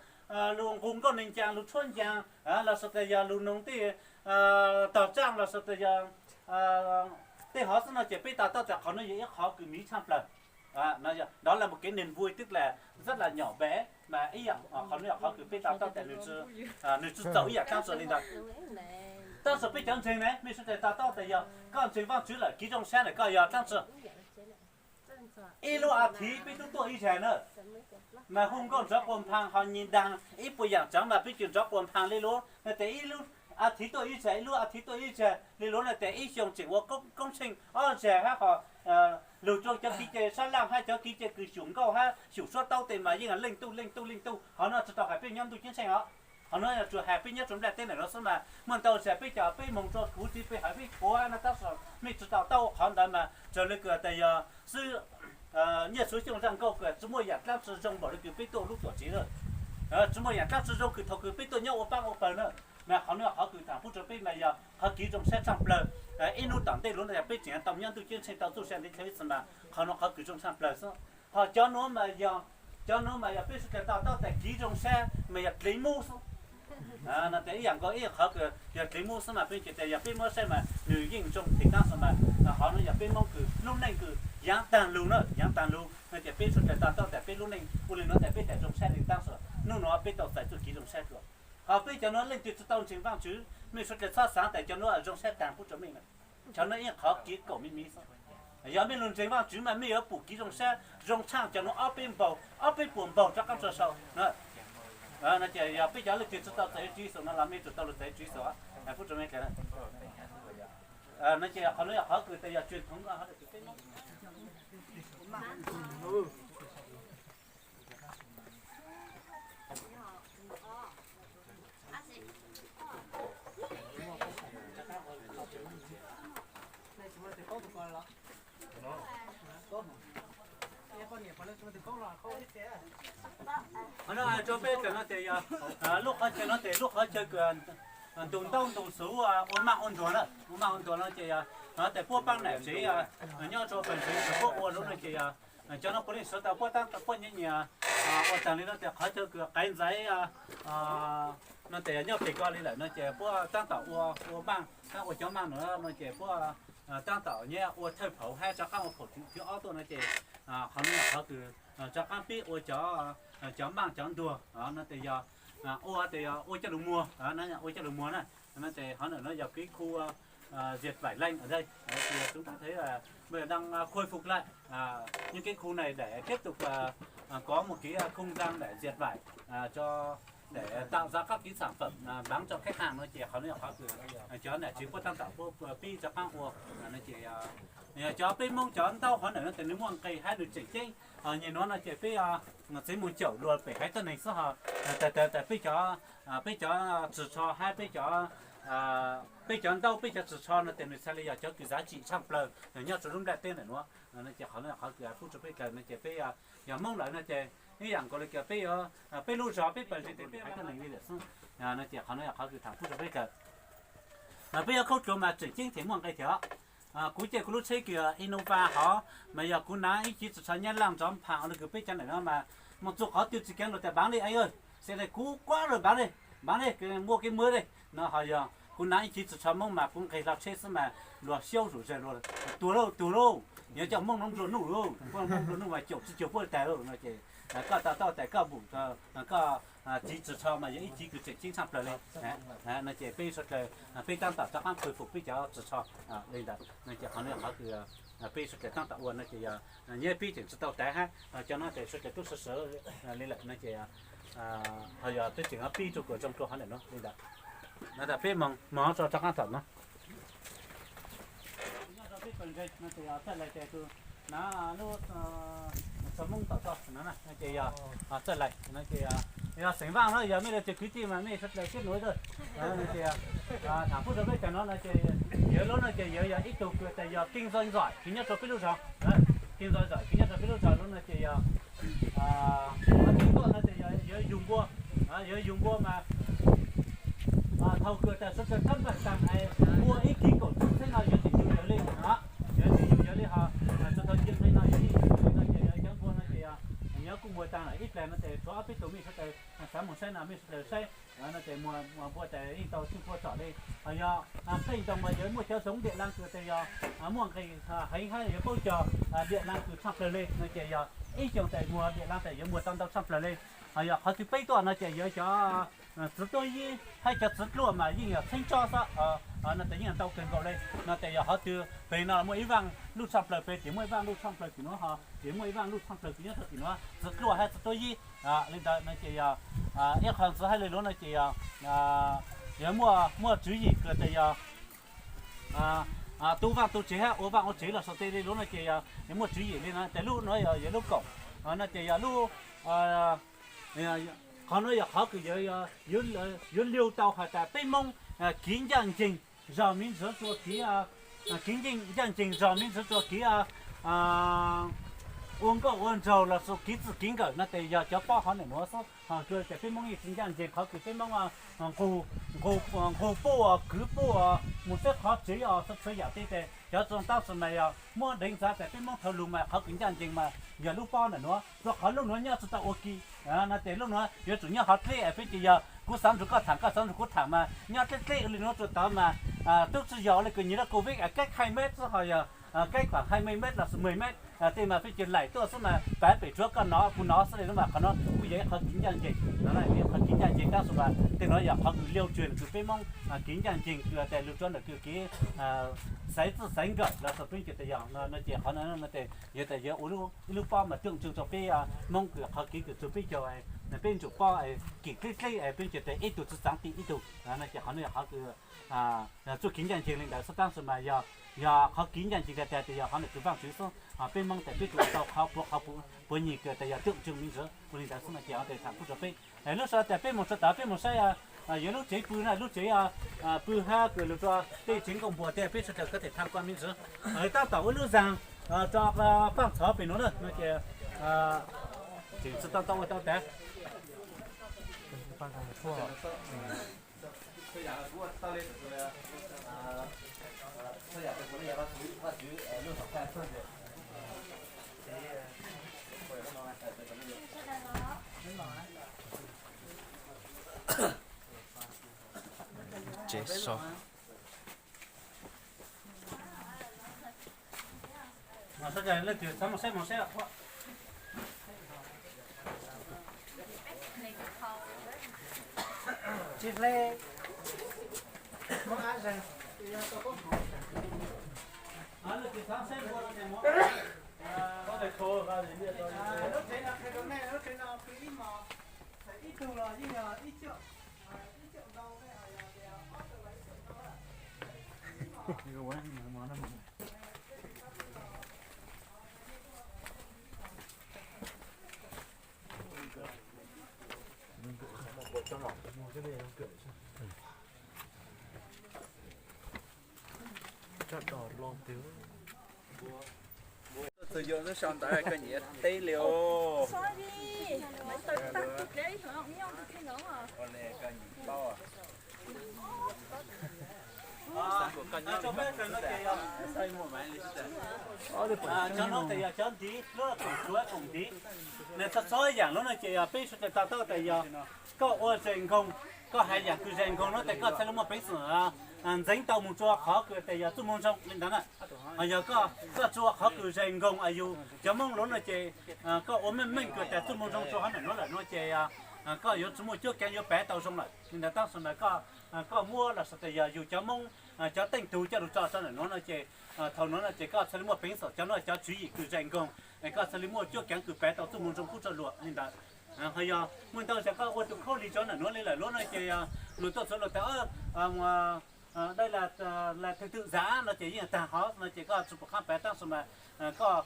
lug nqus nkauj neeg ncaas, lug tshuab ncaas los sis tas yog lug noog tej tog tsaaj los sis tas yog tej hov xwb no ces peb to taub tas qhov no yog ib qhov kws miv tshaj plawg. Đó là một cái niềm vui, tức là rất là nhỏ bé mà ib yaam qhov no yog qhov kws peb to taub tas nwg tsi txaus ib yaam dlaab tsi li ntawd. Tab sis peb cov ntseeg ne mej suav dlawg to taub tas yog koj ntseeg Vaajtswv lawm kev zoo sab ntawm koj yog dlaab tsi? Ib lub a thiv peb tub tuaj ib zag na, mas hu nkauj nrov quas nphaag ho nyi ntaag ib puas yaam tsev mas peb tseem nrov quas nphaag li lub no tas ib lub a thiv tuaj ib zag, ib lub a thiv tuaj ib zag li lub no tas ib xyoo tseem ua koob tsheej ob zag hab ho lug rua cov kev cai sab laaj hab cov kev cai kws xyum nkauj hab xyum suab taub tes mas yeej leej tuj leej tuj leej tuj. Qhov no tsi tau hais peb nyob ntuj ceeb tsheej os. Qhov no tsuas hais peb nyob rau nplaj teb ntawm no xwb mas muaj ntau zag peb cov peb moog rua kuv txiv peb hawm peb qhuav no tab sis mej tsi tau taub qhov ntawd mas raws li kws tas yog xwb, Nyiaj Suav Xyooj zaj nkauj kws tsi muaj yaam dlaab tsi zoo npaum li kws peb tuaj lub tuam tsev na. Tsi muaj yaam dlaab tsi zoo kws thaum kws peb tuaj nyob ua paab ua pawg na. Mas qhov no qhov kws thaam pub rau peb mas yog qhov kev zoo sab tshaj plawg. Ib hnub tom ntej lub no yog peb tseem tau nyob ntuj ceeb tsheej tau txuj sa ntiv dlhau ib txhis mas qhov no qhov kws zoo tshaj plawg xwb. Ho cov nuav mas yog, cov nuav mas yog peb suav dlawg to taub tas kev zoo sab mas yog dlev mub xwb. No tas ib yaam nkaus ib qhov kws yog dlev mub xwb mas peb ces tas yog peb muab saib mas nwg yeej zoo them tab sis mas qhov no yog peb Moob kws lub neej kws yaav taag lug na, yaav taag lug no ces peb suav dlawg to taub tas peb lub neej ua li no tas peb tas zoo sab li tab sis nub nuav peb tau txais txuj kev zoo sab dlua. Ho peb cov nuav leej twg tsi tau ntseeg Vaajtswv mej suav dlawg txhob xaav tas cov nuav zoo sab taag pub rua mej na. Cov no ib qhov kev kaum me me xwb. Yog mej lug ntseeg Vaajtswv mas mej yuav pum kev zoo sab zoo tshaaj cov nuav ob peb npaug, ob peb puas npaug rov qaab tso sau. No ces yog peb cov leej twg tsi tau txais Tswv Yexus no los mej tsum tau lug txais Tswv Yexus. Kuv tsuas me no ces qhov nuav yog qhov kws tas yog tswv thoov. Qhov no hais rua peb kawm no ces yog lub qhov chaw no ces lub qhov chaw kws ntug ntaub ntug xuv ua maaj ua ntuag na, ua maaj ua ntuag no ces yog no tes puab paab nam tsev nyob rua pawg ntsev kws puab ua lub no ces yog cov no puav leej sawv tau puab taab tom puab nyiam nyiam ua taag li no tes qhov chaw kws qaiv ntxaiv no tes nyob peg ko li lawm no ces puab taab tom ua, ua maaj, ua cov maaj no no ces puab taab tom nyiam ua thawj pham hab rov qaab ua pham thib ob tuaj no ces qhov no yog qhov kws rov qaab pib ua cov, cov maaj cov ntuag no tes yog ua tes yog ua coj lug muag, ua coj lug muag na. No ces qhov ntawm no yog kev khu diệt vải lanh ở đây. Thì chúng ta thấy là bây giờ đang khôi phục lại những cái khu này để tiếp tục có một cái không gian để diệt vải cho, để tạo ra các cái sản phẩm bán cho khách hàng no ces qhov no yog qhov kws cov nam tsev puab taab tom puab pib rov qaab ua no ces yog cov peb Moob cov ntaub qhov ntawm no tes nws muaj nqis hab nws tseem ceeb. Nyem nuav no ces peb tsev moog caum luas pem haiv tuab neeg xwb ho, tas tas peb cov, peb cov txiv tsho hab peb cov, peb cov ntaub peb cov txiv tsho no tes nws txhaj le yog cov kws giá trị tshaaj plawg nyob rua lub nplaj teb ntawm nuav. No ces qhov no qhov kws kuv tsuas peb kawm no ces peb yog Moob lawm no ces ib yaam nkaus le kws peb, peb lub zog peb pawg ntsev tes peb haiv tuab neeg li lawm xwb. No ces qhov no yog qhov kws tham kuv tsuas peb kawm. Peb yuav khaub dluav mas tseem ceeb thiab muaj nqis thiab. Kuv ces kuv lub tsheb kws Innova hov mas yog kuv nav ib chiv txiv tsho Nyab Laj nrov phaam le kws peb cov ntawm no mas moog txug qhov twg tsis kheev lug tas npav li, xav tas kuv kuab lug npav li, npav li, muaj kev muab li. No ho yog kuv nav ib chiv txiv tsho Moob mas kuv nqeg hlo tsheb xwb mas luag xyaub zom zaws luag tuag lauj, tuag lauj. Yuav coj Moob nuav nplua nuj lauj, Moob nplua nuj mas caum tsis cuag puab tag lauj. No ces koj tau tau tas koj npum, koj chiv txiv tsho mas yog ib chiv kws tseem ceeb tshaaj plawg li. No ces peb suav dlawg peb taab tom rov qaab khôi phục peb cov txiv tsho li ntawd. No ces qhov no qhov kws peb suav dlawg taab tom ua no ces yog nyiam pib tseem tsis tau tav hab cov no ces suav dlawg tub sawv sawv li lawm no ces ho yog peb tseem pib rua kuas zoo rua hov ntawm nuav li ntawd. No tas peb moog rov qaab tom no. Nyob rau peb pawg ntseeg no ces txawj lais tes tus nav lub tsho Moob tom txog no ces yog txawj lais no ces yog xeem Vaaj no yog mej le tug kwv tij mas mej suav dlawg tib nuav tag. Tham kuv rua peb kawm no no ces yawg lub no ces yawg yog ib tug kws tas yog kinh doanh giỏi kws nyob rua peb lub zog, kinh doanh giỏi kws nyob rua peb lub zog lub no ces yog, tuaj no ces yog yug npua, yog yug npua mas thaum kws tas suav dlawg kab npaj taag es ua ib kig kaum tub txheeb no yuav tseem yug yawg li, yuav tseem yug yawg li ho, txug thaum yug li no yuav tseem yug yawg li no ces yog cov npua no ces yog nyob kuj muag taag lawm ib plag no ces tshuav ob peb tug mej suav dlawg xav moog saib no mej suav dlawg saib no ces muag npua tas yeej tau txheeb npua txom li. Ho yog qeej ntoo mas yawg muaj cov zoov diam laag kws tas yog muaj nqis heev hab yuav paub cog diam laag kws tshaaj plawg li no ces yog ib xyoos tas muag diam laag tas yuav muag tau ntau tshaaj plawg li. Ho yog qhov thib peb tuaj no ces yawg cov txiv tuab yib hab cov txiv dluaj mas yeej yog txheeb tsob xwb no tas yeej ntau kawg nkaus li. No tas yog qhov twg peg no muaj ib vaaj luj tshaaj plawg, peg tim muaj ib vaaj luj tshaaj plawg tim nuav ho tim muaj ib vaaj luj tshaaj plawg kws nyob rua tim nuav txiv dluaj hab txiv tuab yib li ntawd no ces yog ib qho ntxiv hab le lub no ces yog yuav muaj tswv yim kws tas yog tu vaaj tu tsev hab ua vaaj ua tsev los sau tej li lub no ces yog yuav muaj tswv yim li no tas lub nuav yog yawg lub kaum no ces yog lub, qhov nuav yog qhov kws yuav liu tau has tas peb Moob kev ncaaj nceeg zog me ntsis rua kev, kev ncaaj nceeg zog me ntsis rua kev ua nkauj ua nraug los sis kev txwj kev nkawm no tas yog cov paub qhov ntawm nuav xwb. Ho tas peb Moob yeej tsis ncaaj nceeg qhov kws peb Moob nqug puj kwv puj mus saib qhov tsev os, txhua txhua yam tej tas cov txuj tab sis mas yog muab deev ntxav tas peb Moob thaum lug mas qhov kws ncaaj nceeg mas yog lub paub ntawm nuav, rua qhov lub nuav nyob tsis tau ua ke no tas lub nuav yuav tsum nyob hov dleb es peb ces yog kuv xaav nrug koj tham koj xaav nrug kuv tham mas nyob dleb dleb li nuav rua tod mas tub tsi yog le kws nyiag lub covid es kab khai meb xwb ho yog Cách khoảng hai mươi mét los mười mét, tej mas peb cia laim tuaj xwb mas pab pem tsuav koj nov kuv nov xwb li no mas qhov no kuj yog ib qhov kiv ncaj ncees no, qhov kiv ncaj ncees tab sis mas tej no yog qhov kws liau tswg kws peb Hmoob kiv ncaj ncees kws tas lug rua ntawm kws kev xaiv txwj xaiv nkawm los xav peb ces tas yog no ces qhov no ces yog tas yog ua ib lub pob mas tseem tseem rua peb Hmoob kws qhov kev kws txug peb caug peb ntsuam pob kim dleb dleb peb ces tas ib tug tsi txaav tim ib tug no ces qhov no yog qhov kws txuj kev ncaj ncees li ntawd xwb tab sis mas yog, yog qhov kev ncaj ncees tas tas tas yog qhov ntawm kws Vaajtswv xwb, peb Hmoob tas peb tsuas tau qhov puav qhov puav nyig kws tas yog tseem tseem me ntsis ua li ntawd xwb no ces tas tham pub rua peb. Lub sij hawm tas peb mus tso tav peb mus saib, yog lub tsev pw na, lub tsev pw hab kws lug rua tej tsev nkaum npuas tej peb sawv daws kuj tham kuas me ntsis. Tab tom ua lub zaag rua paaj txhov pem nuav na no ces tseem tsi tau tau ua tau tas. Tsev so. Tsis hle, muab ab zeeg. Lub tsev no qhia rau nej, lub tsev no pw ib hmos, ib tug los yeej yog ib txhiab, ib txhiab ntau, ob tug los ib txhiab ntau. Txug yuav lub sau ntawv koj nyiam teb li os. Cov no tas yog cov ntiv, lub koom tsuav koom ntiv. Nws txhua txhua yaam lub no ces yog peb sawv daws to taub tas yog koj ua zes nkoog, koj hais yaam kws zes nkoog no tas koj txhaj li muaj peev xwm ntxeev tau mus rua qhov kws tas yog txuj moo zoo li ntawd na. Ho yog koj tsi ua qhov kws zes nkoog, yus cov Moob lub no ces koj ua meej meej kws tas txuj moo zoo rua qhov ntawm nuav lawm no ces koj yuav tsi muaj cuab kaav yuav pav tau zoo lawm. Li ntawd tab sis mas koj, koj muab los sis tas yog yus cov Moob cov teej tug coj lug tso rua ntawm nuav no ces thaum nuav no ces koj txhaj li muaj peev xwm, cov no cov tswv yim kws zes nkoog, koj txhaj li muaj cuab kaav kws pav tau txuj moo zoo huv rua luag li ntawd. Ho yog muaj ntau tas koj ua tug khaub lig rua ntawm nuav li lawm lub no ces luag tuaj txhua luag tas dai las thwm twm zav no ces yeej taag hov no ces koj tsi pum qab pav tab sis mas koj,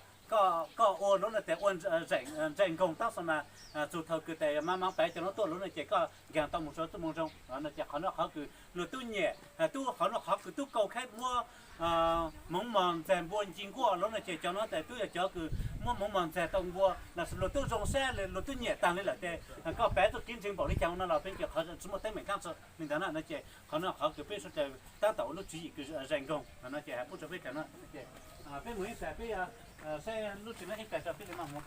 koj ua lub no tas ua zes nkoog tab sis mas txug thaum kws tas mas mas pav cov nuav tuaj lub no ces koj nkaag tau mus rua txuj moo zoo no ces qhov nuav qhov kws luag tub nyam tub, qhov nuav qhov kws tub kaus khaib muab hmoov mog ntxag npua nci nkuaj lub no ces cov nuav tas tub yog cov kws muab hmoov mog ntxag tau npua los sis luag tub zoo sab li luag tub nyam taag li lawm ces koj pav txuj kev ntseeg npaum li cas no los peb ces qhov tsi muaj teeb meem dlaab tsi li ntawd na no ces qhov nuav qhov kws peb sawv daws tab tom ua lub tswv yim kws zes nkoog no ces has pub rua peb tas no ces peb mus ib plag peb saib lub tsev no ib plag rua peb le maj mus.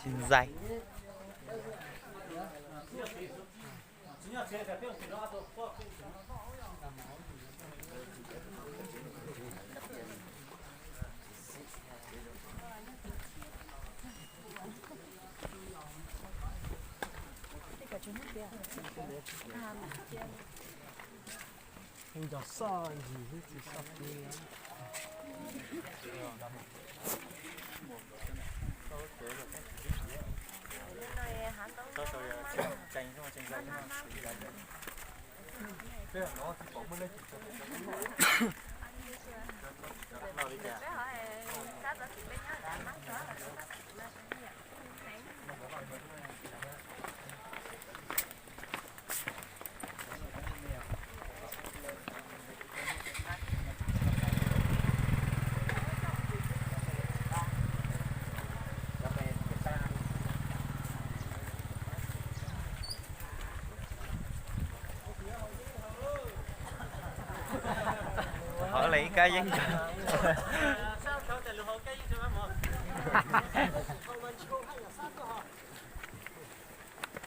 Tsis zais. Nco soj ntsis xwb tsis soj pw. Leej kab yeeb kawg.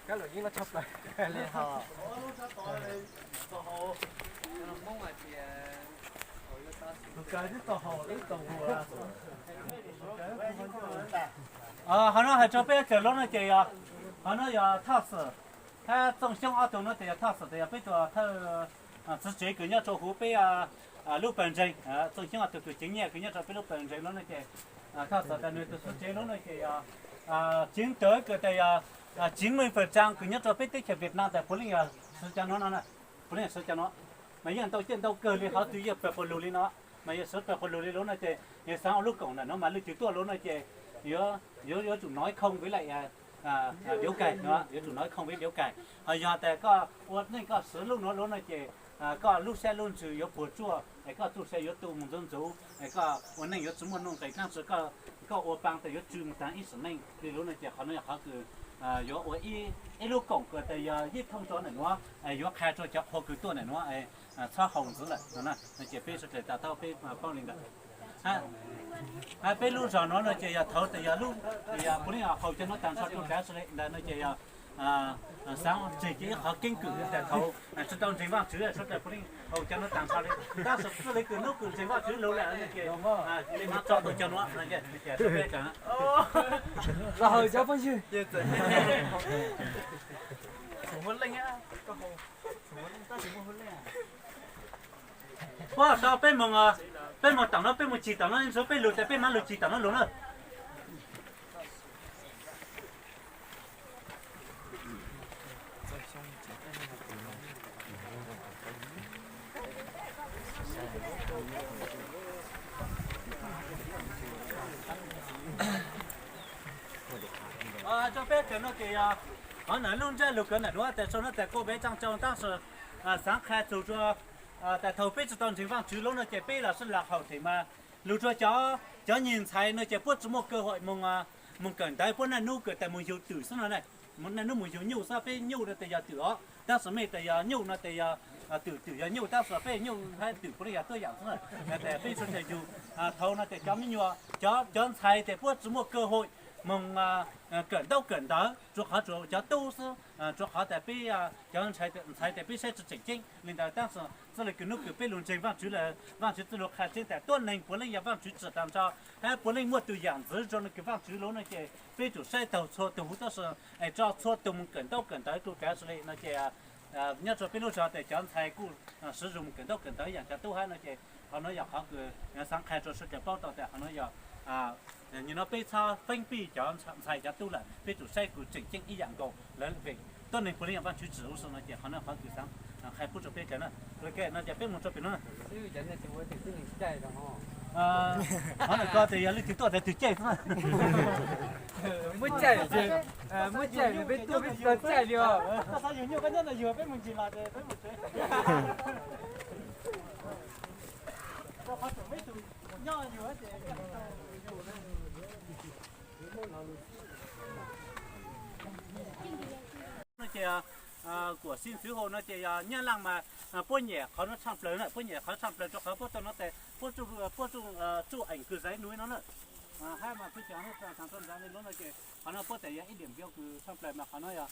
Kab lus yeeb no tshaj plaws li ho. Qhov no hais rau peb tawm lub no ces yog, qhov no yog Thoj Xwm, hab Txooj Xyoob ob tug no ces yog Thoj Xwm ces yog peb tus thawj txiv tsev kws nyob rau huv peb lub pawg ntseeg. Txooj Xyoob ob tug tus ceev nyiaj kws nyob rau peb lub pawg ntseeg lub no ces Thoj Xwm tas nws tus txiv tsev lub no ces yog ceev tawv kws tas yog ceev meej fawm tsaa kws nyob rau peb teb chaws Viaj Nam tas puav leej yog siv cov no no, puav leej yog siv cov no. Mas yeej ntau caij ntau kawg li qhov twg yeej pawg quas lug li no, mas yog siv pawg quas lug li lub no ces yog xaav ua lub koom ntawm no mas leej twg tuaj lub no ces yuav, yuav tsum nov ib khooj vib laim liav kais no, yuav tsum nov ib khooj vib liav kais. Ho yog tas koj ua neej koj siv lub no lub no ces koj lub sab lub ntsws yuav puas tsuaj es koj txuj sa yuav tu mus ntxuv ntxuv es koj ua neej yuav tsi muaj nuj nqis dlaab tsi koj ua paa tas yuav tsw mus taag ib sim neej li lub no ces qhov no yog qhov kws yuav ua ib lub koom kws tas yog yeej thooj rua ntawm nuav, yuav qha rua cov qhua kws tuaj ntawm nuav txhob haus ntxiv lawm no ces peb sawv daws tas tau peb paub li ntawd. Peb lub zog no no ces yog thaud tas yog lub, yog puav leej haus cov nuav taag nrho rua kav sawv daws ntawd no ces yog xaav tseg cia ib qhov keeb kwm tas thaud tsi tau ntseeg Vaajtswv sawv daws puav leej haus cov nuav taag nrho li. Tab sis txij li kws nub kws ntseeg Vaajtswv lug lawm no ces li no tso tau cov nuav. Puab so peb moog, peb moog taam no, peb moog cig taam no, ntsuav peb lug tas peb maam lug cig taam no lug na. Tso peb kawm no ces yog qhov ntawm lub ntsab lug kawm ntawm nuav tas sau no tas kuj peb tsaa tsau tab sis xaav qha txug rua tas thaum peb tsi tau ntseeg Vaajtswv lub no ces peb los sib los haum them mas lug rua cov, cov nyuag ntxhais no ces puab tsi muaj cơ hội moog, moog kawm ntawv, puab naj nub kawm tas moog yug twm xwb no na. Naj nub moog yug nyuj xwb, peb nyuj no tas yog twm os, tab sis mej tas yog nyuj no tas yog twm, twm yog nyuj tab sis peb nyuj hab twm puav leej yog tuab yaam xwb na. Tas peb sawv daws yug thaud no tas cov me nyuam, cov, cov ntxhais tas puab tsi muaj cơ hội moog kawm ntaub kawm ntawv, rua qhov tsuas cov tub xwb, rua qhov tas peb cov ntxhais tas peb saib tsi tseem ceeb li ntawd tab sis txij li kws nub kws peb lug ntseeg Vaajtswv lawm, Vaajtswv txij lug qha tseeb tas tuab neeg puav leej yog Vaajtswv tsim taag nrho, hab puav leej muaj tug yaam ntxiv zoo li kws Vaajtswv lub no ces peb tsum saib taug txhua tug huv tab sis es tso txhua tug moog kawm ntaub kawm ntawv rua kav sawv daws no ces nyob rua peb lub zog tas cov ntxhais kuj sib zug moog kawm ntaub kawm ntawv yaam cov tub hab no ces qhov nuav yog qhov kws xaav qha rua sawv daws paub tau tas qhov nuav yog, nim no peb txhob feeb pij cov ntxhais cov tub lawm, peb tsum saib kws tseem ceeb ib yaam nkaus lawv vim tuab neeg puav leej yog Vaajtswv tsim huv si no ces qhov nuav qhov kws xaav qha pub rua peb kawm na. No ces peb moog rua pem nuav. Qhov nuav ko tas yog leej twg tuaj tas twg caij xwb. Muab caij, muab caij peb tuaj peb tsi tau caij li os. Koj xav yug nyuj koj nyob ntawd yug peb moog ntsis los ces peb moog tsev. Rua qhov tseem peb tug nyob yug ces no ces kuam xib ntxwv hau no ces yog Nyab Laaj mas puab nyam qhov nuav tshaaj plawg na, puab nyam qhov tshaaj plawg rua qhov puab tuaj no tas puab tsuj, puab tsuj, tsuj eem kws zaiv nuav no na. Hab mas peb cov nuav taag rua nrad li lub no ces qhov no puab tas yog ib diam npiav kws tshaaj plawg mas qhov no yog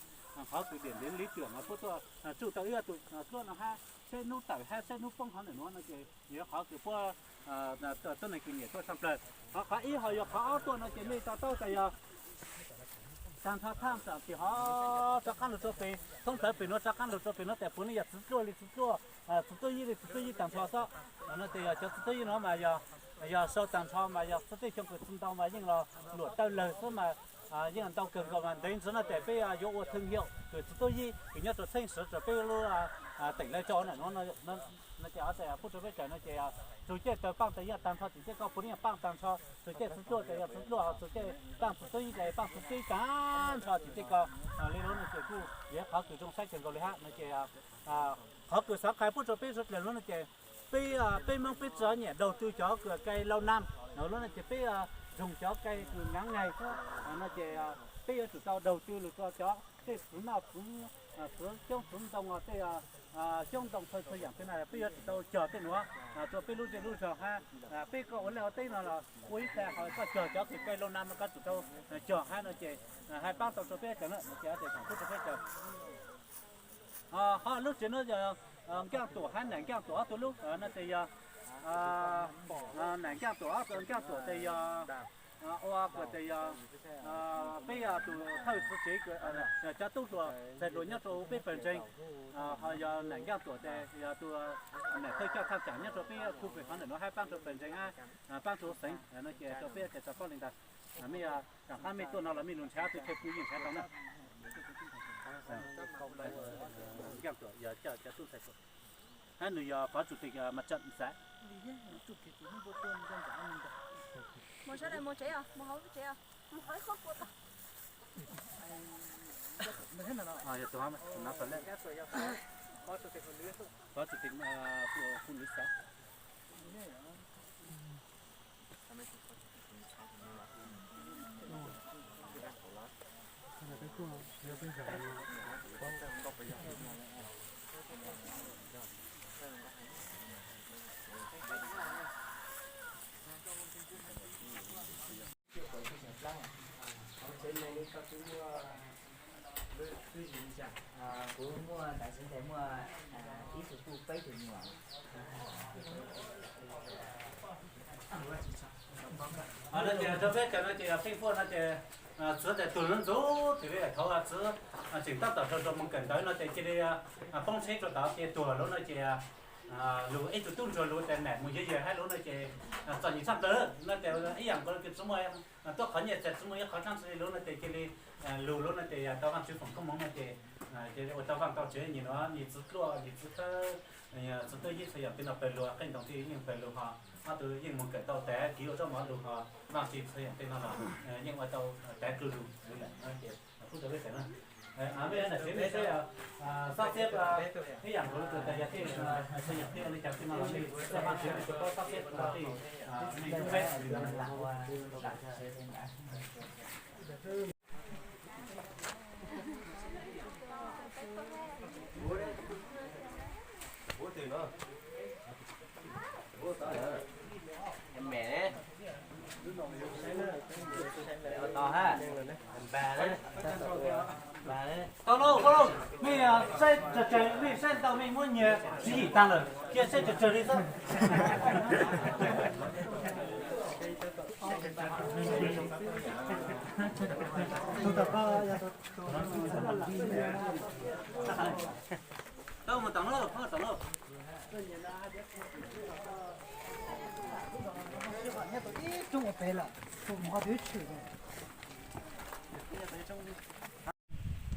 qhov kws diam npiav li tiam mas puab tuaj tsuj tau ib tug dluab no hab saib nub tawm hab saib nub poob qhov ntawm nuav no ces yog qhov kws puab tuab neeg kws nyam tuaj tshaaj plawg. Qhov, qhov ib ho yog qhov ob tuaj no ces mej to taub tas yog taag nrho thaaj tsam tim hov rov qaab lug rua pem, thoob plawg pem nuav rov qaab lug rua pem nuav tas puav leej yog txiv dluab li txiv dluab, txiv tuab yib li txiv tuab yib taag nrho xwb. No tas yog cov txiv tuab yib nuav mas yog, yog sau taag nrho mas yog txhua tej xyoo kws tsi ntau mas yeej los luam tawg lawg xwb mas yeej ntau kawg nkaus mas ntev ntxiv no tas peb yuav ua thwj hiaum kws txiv tuab yib kws nyob rua txheeb siv rua peb lub teem Lawv Tsau na no ces pub rua peb kawm no ces txug caij taws paaj tas yog taag nrho tim tej ko puav leej yog paaj taag nrho, txug caij txiv dluab tas yog txiv dluab, txug caij paaj txiv tuab yib tas yog paaj txiv tuab yib taag nrho tim tej ko. Li lub no ces kuj yog qhov kws zoo saib kawg nkaus li hab no ces qhov kws xaav qha pub rua peb sawv dlawg lub no ces peb, peb Moob peb tsi nyiam đầu tư cov kws kais lâu năm no lub no ces peb nrug cov kais kws ngắn ngày xwb no ces peb yuav tsum tau đầu tư lug rua cov Tej txhuv noj, txhuv xyoob txhuv ntoo, tej xyoob ntoo txhua txhua yam tej no peb yuav tsum tau cog tej nuav rua peb lub zej lub zog hab. Peb koj ua liaj ua teb no los ua ib tag ho koj cog cov kws kai loo nam no koj tsum tau cog hab no ces hab paab tau rua peb cov no ces tes thaum kub rua peb cov. Ho lub tsev nuav yog nkaaj tuam hab nam nkaaj tuam ob tug lub no tes yog nam nkaaj tuam ob tug, nkaaj tuam tes yog ua kuas tes yog peb yog tus thawj txwv tsev, cov tub hluas txhais hluas nyob rua peb pawg ntseeg, ho yog nam nkaaj tuam tes yog tus nam thawj coj thaj tsam nyob rua peb khu pem qhov ntawm nuav hab paab rua pawg ntseeg hab paab rua xeev no ces rua peb tes tso paub le ntawd. Mej yog taam qab mej tuaj no los mej lug nrhav tus chaw pw yeej nrhav tau na. Nkaaj tuam yog cov tub ntxhais tuam hab nws yog phó chủ tịch mặt trận xã. Phó chủ tịch, à, phụ, phụ nữ xã. Hauv tsev neeg koj twb muaj lub twb yim li cas? Kuv muaj ntawv xeev tes muaj ib tug kuj peb tug nyuam. Rau peb cov no ces pheej fuaj no ces txwv tes tuag ntxub ntxub twb li thaum txwv tseem tab tom rau rau moog kawm ntawv no ces cia li poob tsheb rau tod ces tuag lawm no ces lug ib tug tub ntsuag lug tes nam mus yawg yawg hab lub no ces txom nyem tshaj plaws no ces ib yaam nkaus kws tsi muaj tuab qhov nyiaj txiag tsi muaj ib qhov tsaab tsi li lub no ces cia li lug lub no ces yog tau Vaajtswv foom koob moov no ces cia li ua tau vaaj tau tsev, nyias nuav nyias txiv dluaj nyias txiv khawb, txiv tub yib txhua yam peb no pawg lug, qeej ntoos tij yeej pawg lug ho ob tug yeej moog kawm tau tas kiv ua zaub mov lug ho Vaajtswv txhua yam tej no los yeej ua tau tas kawg lug lawm no ces kuj tau peb tsev na. Mej nam tsev mej saib xob xiab ib yaam nkaus kws tas yog tej txhua yam tej ua li cas tej no los mej Vaajtswv mej tsuas paub xob xiab tej mej lub peb li no. Tau lauj, mej saib tsawg tsawg, mej saib ntau mej muab nyias tswv yim taag lawm, cia saib tsawg tsawg li xwb. Tau mus tom lauj, tom lauj.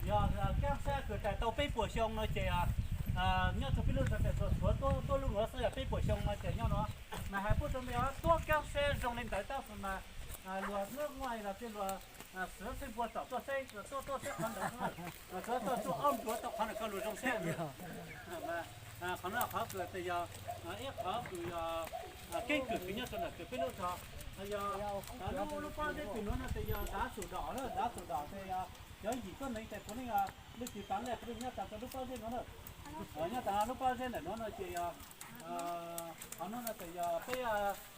Yog kaab sab kws tas tau peb puas xyoo no ces nyob rua peb lub sab tes tsuas tuav tuab lub nuav xwb, yog peb puas xyoo no ces nyob nuav. Mas has pub rua mej, tuab kaab sab zoo li ntawd tab sis mas luag nuab muaj los cia luag xiv txheej npua tsom tuaj saib, tuaj tuaj saib qhov ntawd, tsuav tuaj tsuj aub npua tau qhov ntawm koj lug zoo saib. Qhov no qhov kws tes yog ib qhov kws yog keeb kwm kws nyob rua ntawm kws peb lub zog, yog lub, lub pob zeb kws nuav no tes yog dav xum dom, dav xum dom tes yog cov yim tuab neeg tes puav leej, leej twg pav lej puav leej nyob taag rua lub pob zeb nuav na. Nyob taag lub pob zeb ntawm nuav no ces yog, qhov nuav no tes yog peb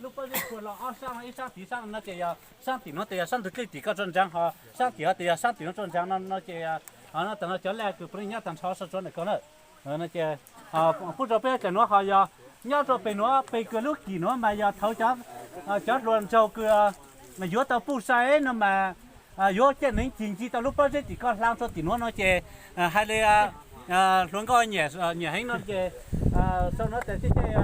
lub pob zeb puag lo ob saab, ib saab tim saab no ces yog saab tim nuav tes yog saab ntug dlej tim koj tso ntsaang, ho saab tim ho tes yog saab tim nuav tso ntsaang no no ces ho no taag no cov lej kws puav leej nyob taag nrho sab tsuav ntawm koj na. No ces pub rua peb cov nuav ho yog nyob rua peg nuav, peg kws lub kim nuav mas yog thaud cov hluas nraug kws yuav tau puj sai no mas yuav caij neev cig ncig tau lub pob zeb tim koj hla rua tim nuav no ces hais li hluas nkauj nyiam heev no ces sau no tas caij caij,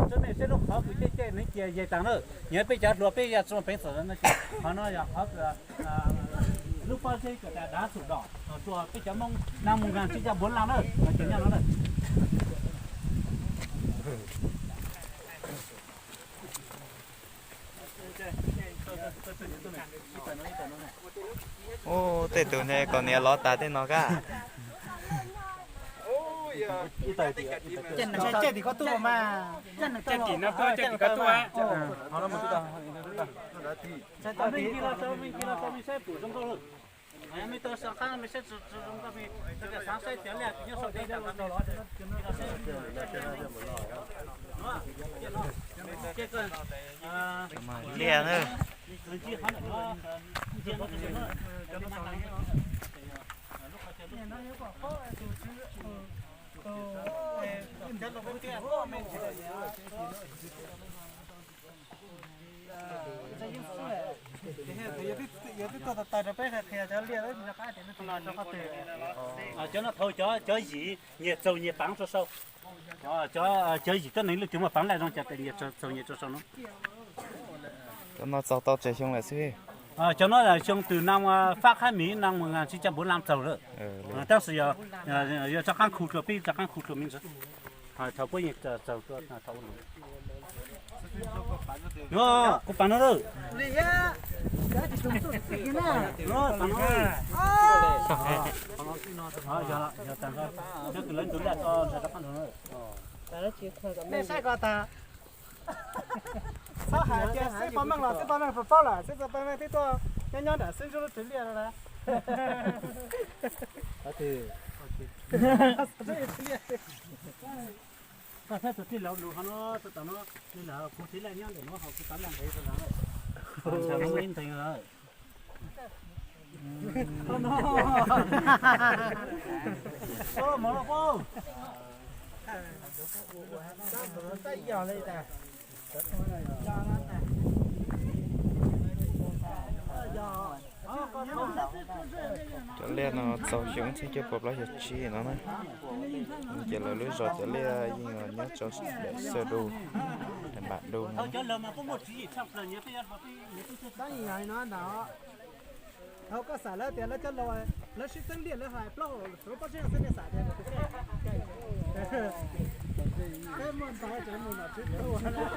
tsuav mej saib lub qhov kws caij caij neev cig yeg taag na. Nyiam peb cov hluas peb yog tsi muaj peev xwm no ces qhov no yog qhov kws lub pob zeb kws tas dav xum dom rua peb cov Moob nab moog nkaag tsi ca npuav laj na, no ces nyob no na. Ub, tej tug ne kom niam lov tas tej no kab. Caij tim koj tuaj mas, caij tim no tuaj, caij tim koj tuaj. Liaj na. Cov no thaum cov yim nyias txaus nyias paav rau sau. Cov yim tuab neeg lwm tus muaj paav laj zoo cas tes nyias txaus nyias rau sau no. Cov no txaus tau tsawg xyoo lawm xwb? Cov no xyoo twm nees fab qhab mis nees mus ngas tsib caug npuv leej txaus lawm. Tab sis yog rov qaab khu dlua peb rov qaab khu dlua me ntsis. Thaum puab yeej txaus dlua thaum ub. Kuv paav no lawm. Nej saib ko tas, txhob hais tias xib pov meej los xib pov meej puas paub lawm, xib pov meej twb tuaj nyob nyob nram xib ntsuj lub tsev liaj no na. Koj saib tus tij laug lus hov no, tus tom no, nws lam kuv txiv laj nyob ntawm no hauv kuv tav laj ntev rau lawm. Ntshe muaj ib ntees lawm. Cov liaj no txaus xyoo txheeb cuaj puas plaub caug tsib no na. Ces lawv lub zos cov liaj yeej nyob rau daim Xab Du, daim Npam Du no. Thaum koj xam lawv tias lawv cov laus, lawv sib txeeb liaj lawv hais plaub hau lub pob zeb xwb nej xam tias peb muaj ntau tsev mus nom tswv tau.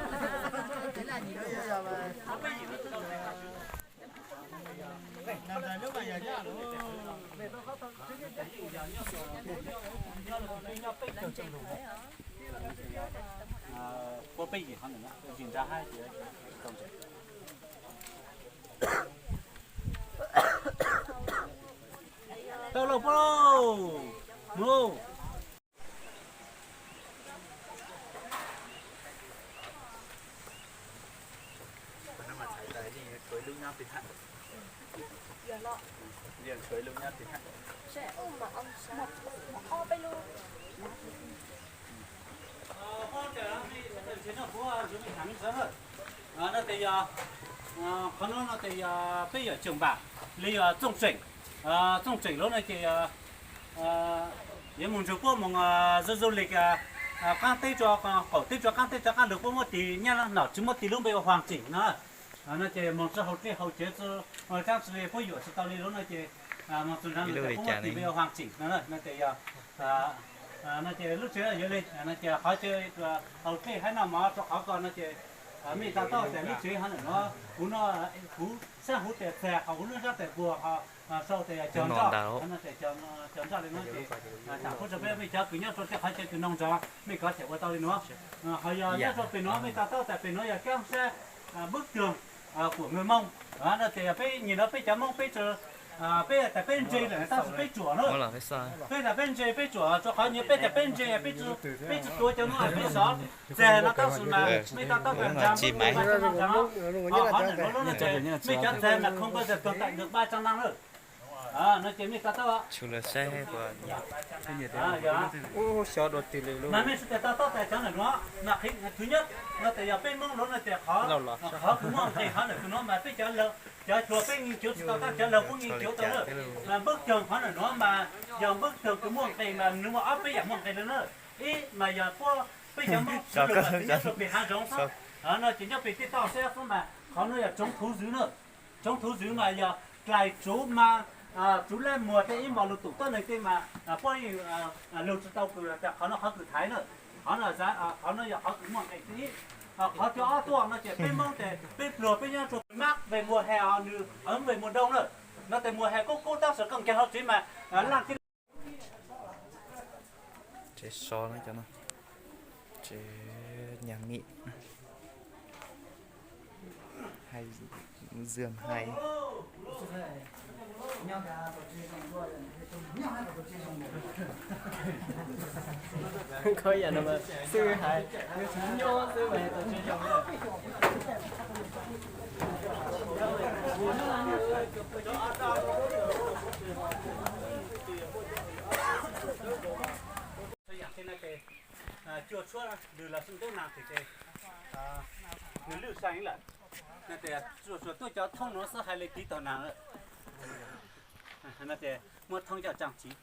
Puab peb yim qhov ntawm no, yim nrad hab tsis tau ntseeg. Tau lauj, puab lauj, mus lauj. No tes yog, qhov no no tes yog peb yawm Txooj Npam, li yog Txooj Tseem. Txooj Tseem lub no ces yuav mus nrug puab mus zoo zoo li qaab teb rua qaum teb rua qaab teb rov qaab lug puab muab tis nyab nom tswv muab tis lub npe ua Huam Tseem no. No ces moog tsi haus dlej haus cawv tsi, tsaab tsi li puab yuam tsi tau li lub no ces moog txug nrad no ces puab muab tis npe ua Huam Tseem no. No ces yog, no ces lub tsev yuav le, no ces qhov chaw haus dlej hab noj mov rua qhov ko no ces mej to taub tas lub tsev hov ntawm no, huv no, huv saab huv tes txag, qhov huv lub nrab tes puag, sau tes cog nroj, cog nroj li no ces, tam puab rua peb mej cov kws nyob rua tej qhov chaw kws noog ntsoov mej kov them ua tau li no. Ho yog nyob rua pem nuav mej to taub tas pem nuav yog kaab sab bwb kag kuas Moob, no tes yog peb nyim no peb cov Moob peb, peb tas peb ntse lawm tab sis peb tsuam na. Peb tas peb ntse peb tsuam rua qhov nyuav peb tas peb ntse peb tsi tuav cov nuav peb xov txag no tab sis mas mej to taub tas ntsa, qhov ntawm nuav lub no ces mej cov txag mas không bao giờ tồn tại được ba trăm năm lawm. No ces mej to taub, mas mej sib tes to taub tas cov ntawm nuav, mas qhov thwv nyab no tes yog peb Moob lub no tes qhov, qhov kws muaj nqis qhov ntawm kws nuav mas peb cov, cov hluas peb nqis cuav tsi tau tab cov laug puab nqis cuav tau lawm. Mas npawb kag qhov ntawm nuav mas yog npawb kag kws muaj nqis mas nwg muaj ob peb yaam muaj nqis le na. Ib mas yog puab peb cov Moob sawv daws mas nyob rua pem hav zoov xwb, no ces nyob pem tej toj siab xwb mas qhov nuav yog chống thú dữ na. Chống thú dữ mas yog dlais tsuv mas, tsuv laj muag tej ib mos lug tub tuab neeg tej mas puab lug tsi tau kws tas qhov nuav qhov kws thaiv na. Qhov nuav, qhov nuav yog qhov kws muaj nqis thib ib. Qhov thib ob tuaj no ces peb Moob tes peb pluag peb nyob rua mab ve mùa hè, nws ấm về mùa đông na. No tes mùa hè kub kub tab sis koj nkaag hlo tsev mas laj tib Tsev so na cov no, tsev nhà nghỉ, hay, giường hay. Koj yam no mas xwb hais, nyob xwb mas tau tsis zoo. Cua tshuab lws los xwb ntub nas tim ces nws lwj sai lawm. Tias tsuas tuaj cov thoob nuav xwb hais li tiv tog nas lawm. No ces muab thoob coj tsaaj tsiv.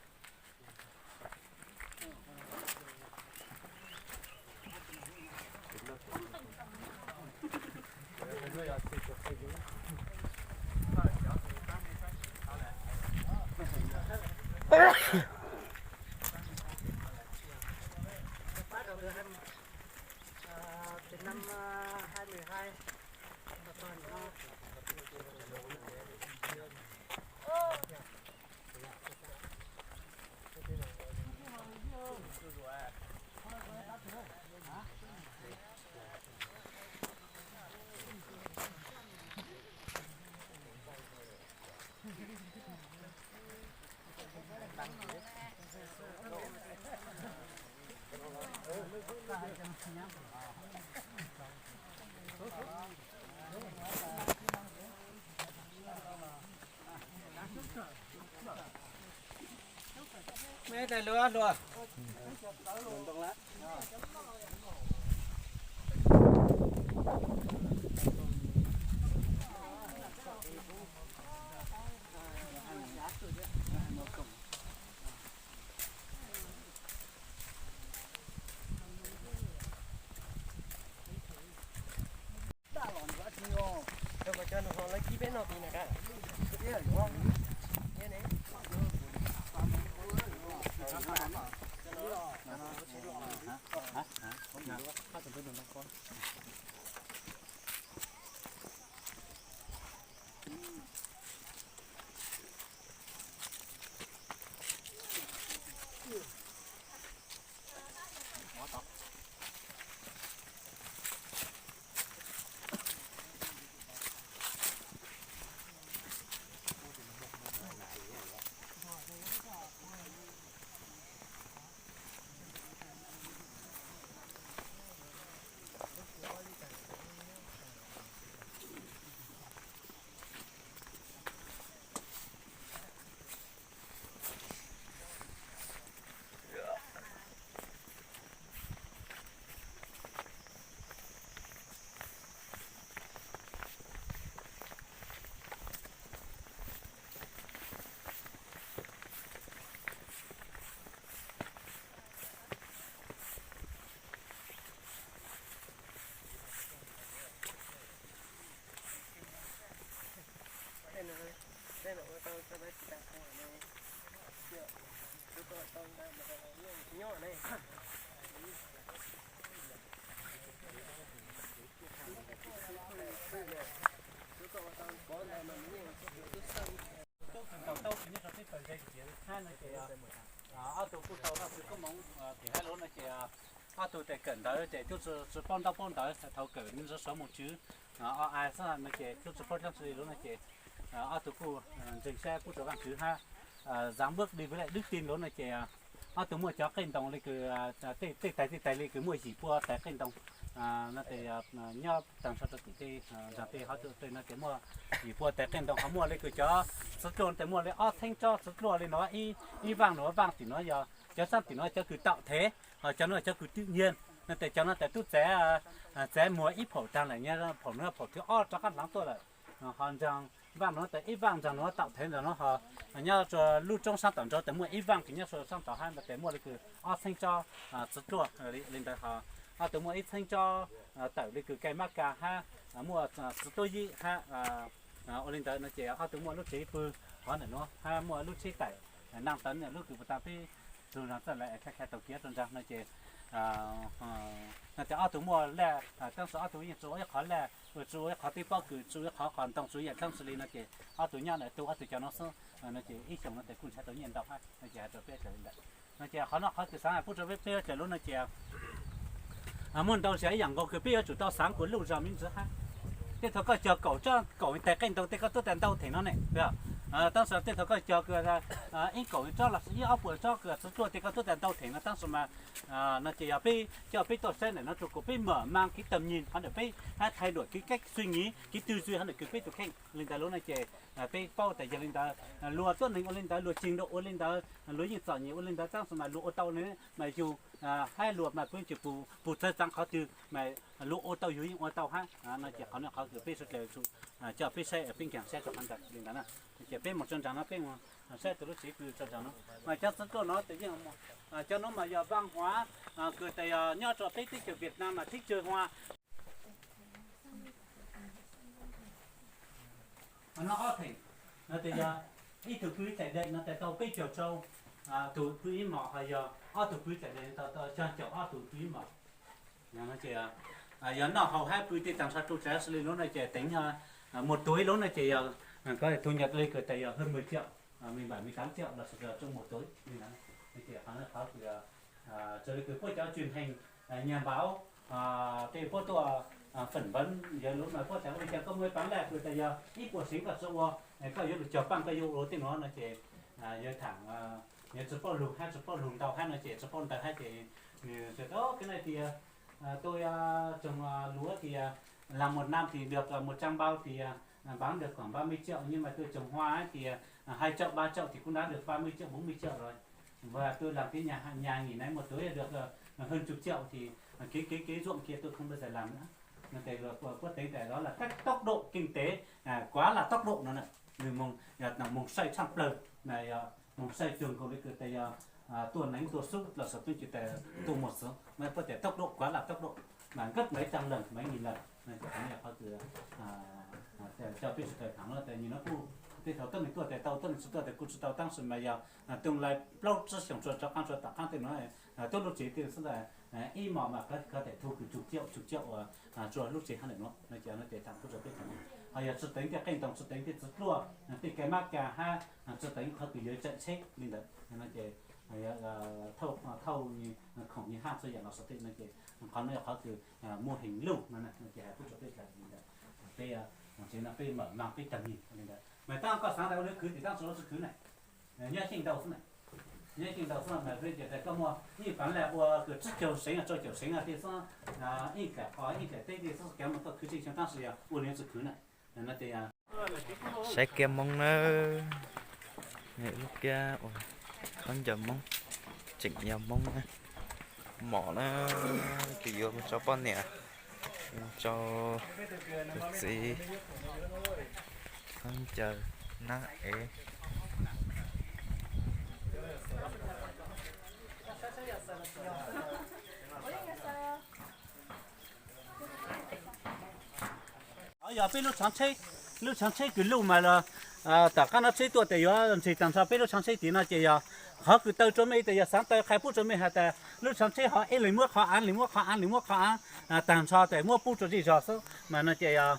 Ob tug kuj tau noj txwv koob hmoov tim hab lub no ces ob tug tes kawm ntawv ces twb tsis paub ntaub paub ntawv, thaum kawm nws sov moos tswv o a xwb no ces twb tsis paub dlaab tsi li lub no ces ob tug kuj ntseeg saib pub rua vaaj tswv hab. Giảng bước đi với lại đức tin lub no ces ob tug muaj cov qej ntoo li kws tej tais tej tais li kws muaj yim pua tais qej ntoo no ces nyob taag nrho rua tim tej nraag tej hov tej no ces muaj yim pua tais qej ntoo, ho muaj li kws cov txiv tluag tes muaj li ob txheeb tsob txiv tluag li no, ib vaaj no, vaaj tim no yog cov saab tim no cov kws tau thev, ho cov no cov kws twm nyiag no tes cov no tes tub txav, txav muag ib phaum taag lawm, nyob phaum no phaum thib ob rov qaab hlaav tuaj lawm. Ho nraag vaaj no tes ib vaaj nraag no tau thev nraag no ho nyob rua lub roob saab tom nraud tes muaj ib vaaj kws nyob rua saab tom hab no tes muaj li kws ob txheeb tsob txiv tluag li ntawd ho ob tug muaj ib txheeb tsob tawm li kws kai mab kas hab muaj txiv tub yib hab. Ua li ntawd no ces ob tug muaj lub tsev pw hov ntawm no hab muaj lub tsheb tawm naaj tawv lub kws puag ta peb tug nraag txawj lawv khai khai taug kev rua nraag no ces no ces ob tug muaj laj, tab sis ob tug yeej tsi ua ib qhov laj, tsi ua ib qhov teb pob kws, tsi ua ib qhov qos ntoo, tsi ua yam dlaab tsi li no ces ob tug nyob ntawm tug ob tug cov no xwb no ces ib xyoos no tes kuj nrhav tau nyiaj ntau hab no ces hais rua peb dlawg li ntawd. No ces qhov no qhov kws xaav pub rua peb dlawg lub no ces muaj ntau zag ib yaam nkaus kws peb yuav tsum tau xaav kuas luj zog me ntsis hab. Tej thaum koj cog kaum tsob kaum tais qej ntoo tej koj tub tau ntau theem no ne, Tab sis tej thaum koj cog kws ib kaum tsob los sis ib ob puas tsob kws txwv tuaj tias koj tuaj tas ntau theem no tab sis mas no ces yog peb coj peb tuaj saib ntawm no rau kuv peb mam mam kev tag nyim qhov ntawm peb hab thaij duam kev kab xwb nyiv kev twg xwb hab ntawm kws peb tus kheej li ntawd lub no ces peb paub tas yog li ntawd luag tuab neeg ua li ntawd luag tseem rau ua li ntawd luag yeej txom nyem ua li ntawd tab sis mas luag ua tau ne mas yug hab luag mas peb tseem pum txawv txav qhov twg mas luag ua tau yug yeej ua tau hab no ces qhov no qhov kws peb sawv daws coj peb saib peb nkaag saib rau qhov ntawd li ntawd na. Ces peb mus tso nraag no peb mus saib tus lub tsev kws tso nraag no mas cov txwv tuaj no tes yeej cov no mas yog vaaj huav kws tes yog nyob rau peb teb chaws Vietnam mas teb chaws huav no ob theem no tes yog ib tug pw ib thaim dej no tes tau peb caug rau tus pw ib mos ho yog ob tug pw ib thaim dej tau xya caum ob tug pw ib mos. Yog noj haus hab pw tej tag nrho tu tsav xws li lub no ces teev yog mus tuv ib lub no ces yog koj thu nhập li kws tes yog hơn mười triệu, mười bảy mười tám triệu los sis trong một tuần li ntawd. Ces qhov no qhov kws raws li kws puab cov truyền hình nhà báo tej puab tuaj phỏng vấn yog lub no puab tas ua li cas koj muaj ib paav laj kws tes yog ib puas seev koj tsi ua, koj yuav lug cog paaj koj yuav ua tej no no ces yog thaam yog tsi paub lug hab tsi paub lug ntau hab no ces tsi paub ntau hab ces nws tsuas tau kawg na tias tôi trồng lúa thì làm một năm thì được một trăm bao thì bán được khoảng ba mươi triệu, nhưng mà tôi trồng hoa ấy thì hai chậu ba chậu thì cũng đã được ba mươi triệu bốn mươi triệu rồi, và tôi làm cái nhà nhà nghỉ này một tối được hơn chục triệu thì cái cái cái ruộng kia tôi không bao giờ làm nữa. Nws tes luag puab teev tes đó là các tốc độ kinh tế, quá là tốc độ no na. Nws moog saib tshaj plawg na, moog saib cuag nkaus li kws tes yog tuaj neev tuaj xub los xav tub ces tes tuaj muag xwb, mas puab tes tốc độ quá là tốc độ, mà gấp mấy trăm lần mấy nghìn lần. Qhov no yog qhov kws coj peb sawv daws tham no tes nws no kuj tej thaum tuab neeg tuaj tes tau, tuab neeg tsi tuaj tes kuj tsi tau, tab sis mas yog tương lai plaub tsib xyoos rov qaab rua tom qaab tej no tuab lub tsev tej xwb tes ib mos mas koj tes thu kws chục triệu chục triệu rua lub tsev hab ntawm no no ces no ces tham kuj rua peb tham no. Ho yog tsi teev tej qeej ntoos, tsi teev tej txwv tuaj, tej kab mab ka hab tsi teev qhov kws yuav tseem tsheb li ntawd no ces thauj thauj khoom nyiaj haj txhua yaam los xav tej no ces qhov no yog qhov kws mô hình luj no ces hais kuj rua peb tham li ntawd. Peb tsev no peb mam mam peb tag nyim li ntawd. Mas tab koj xaav tas ua li khwv tim tab sis lub tsi khwv na, nyob xyeej ntau xwb na, nyob xyeej ntau xwb mas peb ces tas koj muaj ib paav laj ua kws tsib caug seev rau caum seev tej xwb, ib dlaim qhov ib dlaim teb tej xwb kav mas koj khwv tseem tsheej tab sis yog ua li tsi khwv na. Saib kiab Moob nawb, lub kiab uas khaub ncaws Moob, tseem yog Moob na. Mom na, kws yuav mus rau poj niam, rau tus txiv, khaub ncaws nab ev. Yog peb lub tshaav tsheb, lub tshaav tsheb kws luj mas los tom qaab no tsheb tuaj tes yuav ntseg taag nrho peb lub tshaav tsheb tid no ces yog qhov kws taw rua mej tas yog xaav taw qha pub rua mej has tas lub tshaav tsheb ho ib leeg muab qhov aav, leeg muab qhov aav, leeg muab qhov aav taag nrho tes muab pub rua zej zog xwb mas no ces yog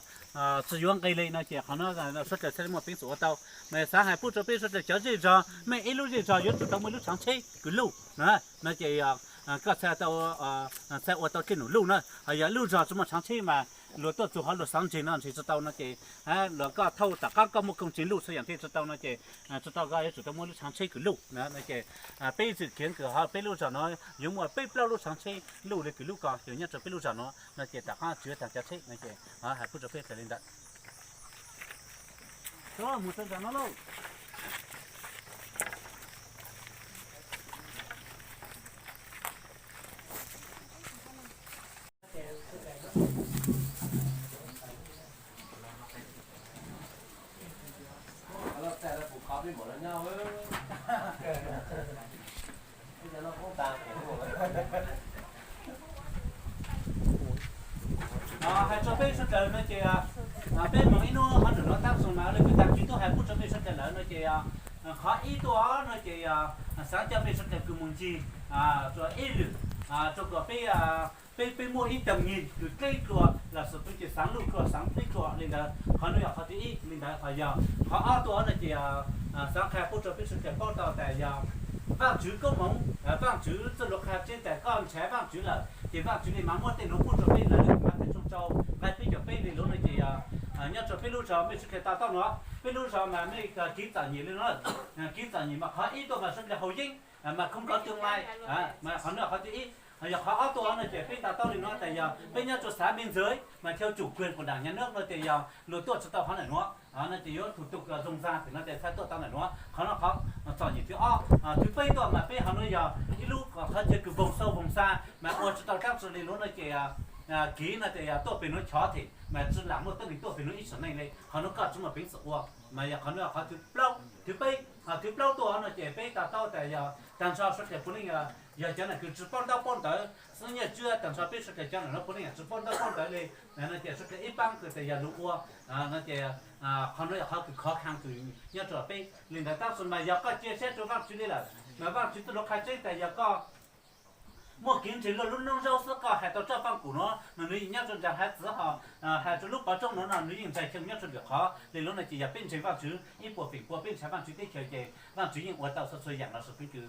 tsi yuav nqe le no ces qhov no suav dlawg txhaj le muaj peev xwm ua tau. Mas xaav has pub rua peb suav dlawg cov zej zog, mej ib lub zej zog yuav tsum tau muaj lub tshaav tsheb kws luj no ces yog koj txhaj tau, txhaj ua tau tsheb num luj na. Ho yog lub zog tsi muaj tshaav tsheb mas luag tuaj txug ho luag xaav ntseg no ntseg tsi tau no ces, los koj thauj tom qaab koj muaj koom tseeg luj txhua yaam tej tsi tau no ces tsi tau, koj yuav tsum tau muaj lub tshaav tsheb kws luj no ces peb txwm khiav kws ho peb lub zog no yuav muaj peb plaub lub tshaav tsheb luj le kws luj ko yog nyob rua peb lub zog no no ces tom qaab tsi yuav taag cov tsheb no ces hais pub rua peb tas li ntawd. Mus rua zog no lauj. Hais rua peb suav dlawg no ces peb moog ib nub hov num no tab sis mas le kws taag kis tub hais pub rua peb suav dlawg lawm no ces qhov ib tuaj no ces xaav coj peb suav dlawg kws moog ncig rua ib lwm rua kom peb, peb, peb muaj ib tag nyim kws dleb dlua los xwb peb ces xaav luj dlua xaav dleb dlua li ntawd. Qhov nuav yog qhov thib ib li ntawd. Ho yog qhov ob tuaj no ces xaav qha pub rua peb suav dlawg paub tau tas yog Vaajtswv koob moov, Vaajtswv txuj lug qha tseb tas koj nrhav Vaajtswv lawm ces Vaajtswv le maam muab tej nuav pub rua peb lawm. Mathais tshooj rau nqai peb caug peb le lug no ces yog Nyob rau peb lub zos mej sawv daws to taub no, peb lub zos mas mej kiv txom nyem li no, kiv txom nyem mas qhov ib tuaj mas sawv daws haus yeeb mas khoob kov twg lai, mas qhov no qhov thib ib. Yog qhov ob tuaj no ces peb to taub li no tas yog peb nyob rau xav me ntxwv mas theo chủ quyền của Đảng nhà nước no ces yog luag tuaj tsis tau qhov ntawm nuav no ces yuav thủ tục zoo zag tim no ces txhaj tuaj tau ntawm nuav. Qhov no qhov txom nyem thib ob. Thib peb tuaj mas peb qhov no yog ib lub qhov chaw kws voog xau voog xa mas ua tsis tau taab tsi li lub no ces kiv no ces yog tuaj pem nuav chov them mas tsi lam muaj tuab neeg tuaj pem nuav ib sim neej li. Qhov nuav koj tsi muaj peev xwm ua. Mas yog qhov nuav yog qhov thib plaub, thib plaub tuaj no ces peb to taub tas yog tag nrho sawv daws puav leej yog cov nam kws tsi paub ntaub paub ntawv xwb, nyiaj tsiab tag nrho peb sawv daws cov nam nuav puav leej yog tsi paub ntaub paub ntawv li. No ces sawv daws ib paab kws tas yog lug ua no ces qhov nuav yog qhov kws khov kho kws nyob rau peb li ntawd. Tab sis mas yog koj cia siab rau Vaajtswv li lawm mas Vaajtswv txuj lug qha tseeb tas yog koj muaj kev ntseeg luaj lub noob zaub xwb koj hais tau txoj vaaj kum nuav no nws yeej nyob rau nraag haiv txwv ho hais rau lub pov roob nuav no nws yeej ntsaig xyoo nyob rau lwm qhov li lub no ces yog peb ntseeg Vaajtswv ib puas feem pua peb ntshaw Vaajtswv teb chaws ces Vaajtswv yeej ua tau txhua txhua yaam los sis peb kws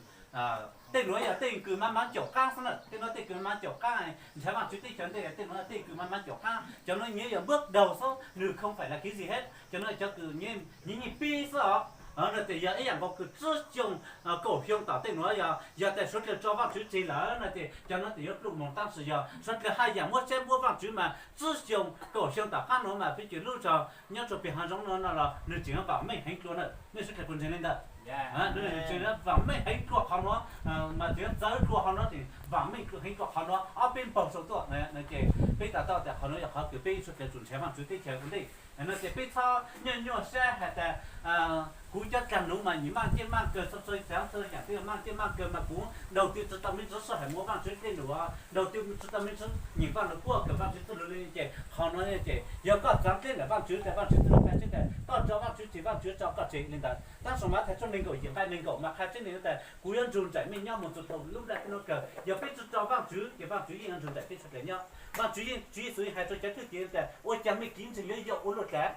tej nuav yog tej kws mas mas caum qaab xwb na, tej nuav tej kws mas mas caum qaab, ntshaw Vaajtswv teb chaws ntej tej nuav tej kws mas mas caum qaab, cov nuav nyiaj yog npuab daug xwb, nws không phải là cái gì hết, cov nuav cov kws nyiaj nyiaj pib xwb os. No ces yog ib yaam nkaus kws tsib xyoo kaum xyoo tom tej nuav yog yog tas sawv dlawg tso Vaajtswv tseg lawm no ces cov nuav ces yuav pluj moog, tab sis yog sawv dlawg haj yaam muab tshaib npuab Vaajtswv mas tsib xyoo kaum xyoo tom qaab nuav mas peb cov lub zog nyob rau pem hav zoov no no los nws tseem vaam meej heev dlua na, nej sawv dlawg puas ntseeg li ntawd? Nws tseem vaam meej heev dlua qhov nuav, mas tseem txawv dlua qhov nuav, vaam meej heev dlua qhov nuav ob peb npaug sau tuaj no ces peb to taub tas qhov nuav yog qhov kws peb sawv dlawg tsum ntshaw Vaajtswv teb chaws ua ntej no ces peb txhob nyuaj nyuaj sab has tas kuv cov dlaag nuav mas nyias maaj ncej maaj kawg, txhua txhua yaav txhua yaam twb yog maaj ncej maaj kawg mas kuv đầu tư tsi tau me ntsis sij hawm mus Vaajtswv dlej lug, đầu tư tsi tau me ntsis nyeem Vaaj Lug Kuaj kawm Vaajtswv txuj lug li ces qhov nuav ces yog koj txaav dlej ntawm Vaajtswv tas Vaajtswv txuj lug qha tseeb tas koj tso Vaajtswv tseg Vaajtswv tso koj tseg li ntawd. Taab sis mas thaj tshuaj neeg nkaum yim nqai neeg nkaum mas qha tseeb neeg tas kuv yuav nrug nraim mej nyob mus txug thaum lub nplaj teb nuav kawg. Yog peb tsi tso Vaajtswv ces Vaajtswv yeej yuav nrug nraim peb sawv dlawg nyob. Vaajtswv yeej, Tswv Yexus yeej hais rua cov thwj tim tas ua caag mej kev ntseeg yuav yau ua luaj dlaag.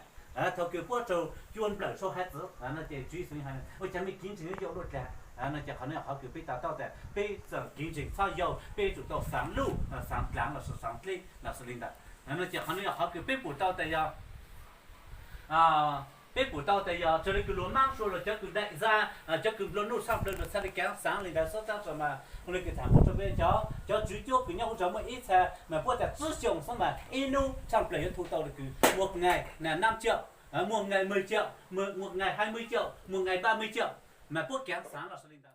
Thaum kws puab raug cua nplawm sau haiv txwv no ces Tswv Yexus yeej hais ua caag mej kev ntseeg yuav yau ua luaj dlaag no ces qhov nuav yog qhov kws peb to taub tas peb txawm kev ntseeg txhob yau, peb tsum tau xaav luj, xaav dlaav los sis xaav dleb los sis li ntawd no ces qhov nuav yog qhov kws peb pum tau tas yog peb pum tau tas yog raws li kws luag maab sua los cov kws daim zaj, cov kws nplua nuj tshaaj plawg luag txhaj li kaav xaav li ntawd xwb. Tab sis mas ua le kws thaam kuv rua peb cov, cov tswv cuab kws nyob huv zog muaj ib txha mas puab tas tsib xyoos xwb mas ib nub tshaaj plawg yuav thu tau le kws một ngày là năm triệu, một ngày mười triệu, một ngày hai mươi triệu, một ngày ba mươi triệu, mas puab kaav xaav los sis li ntawd.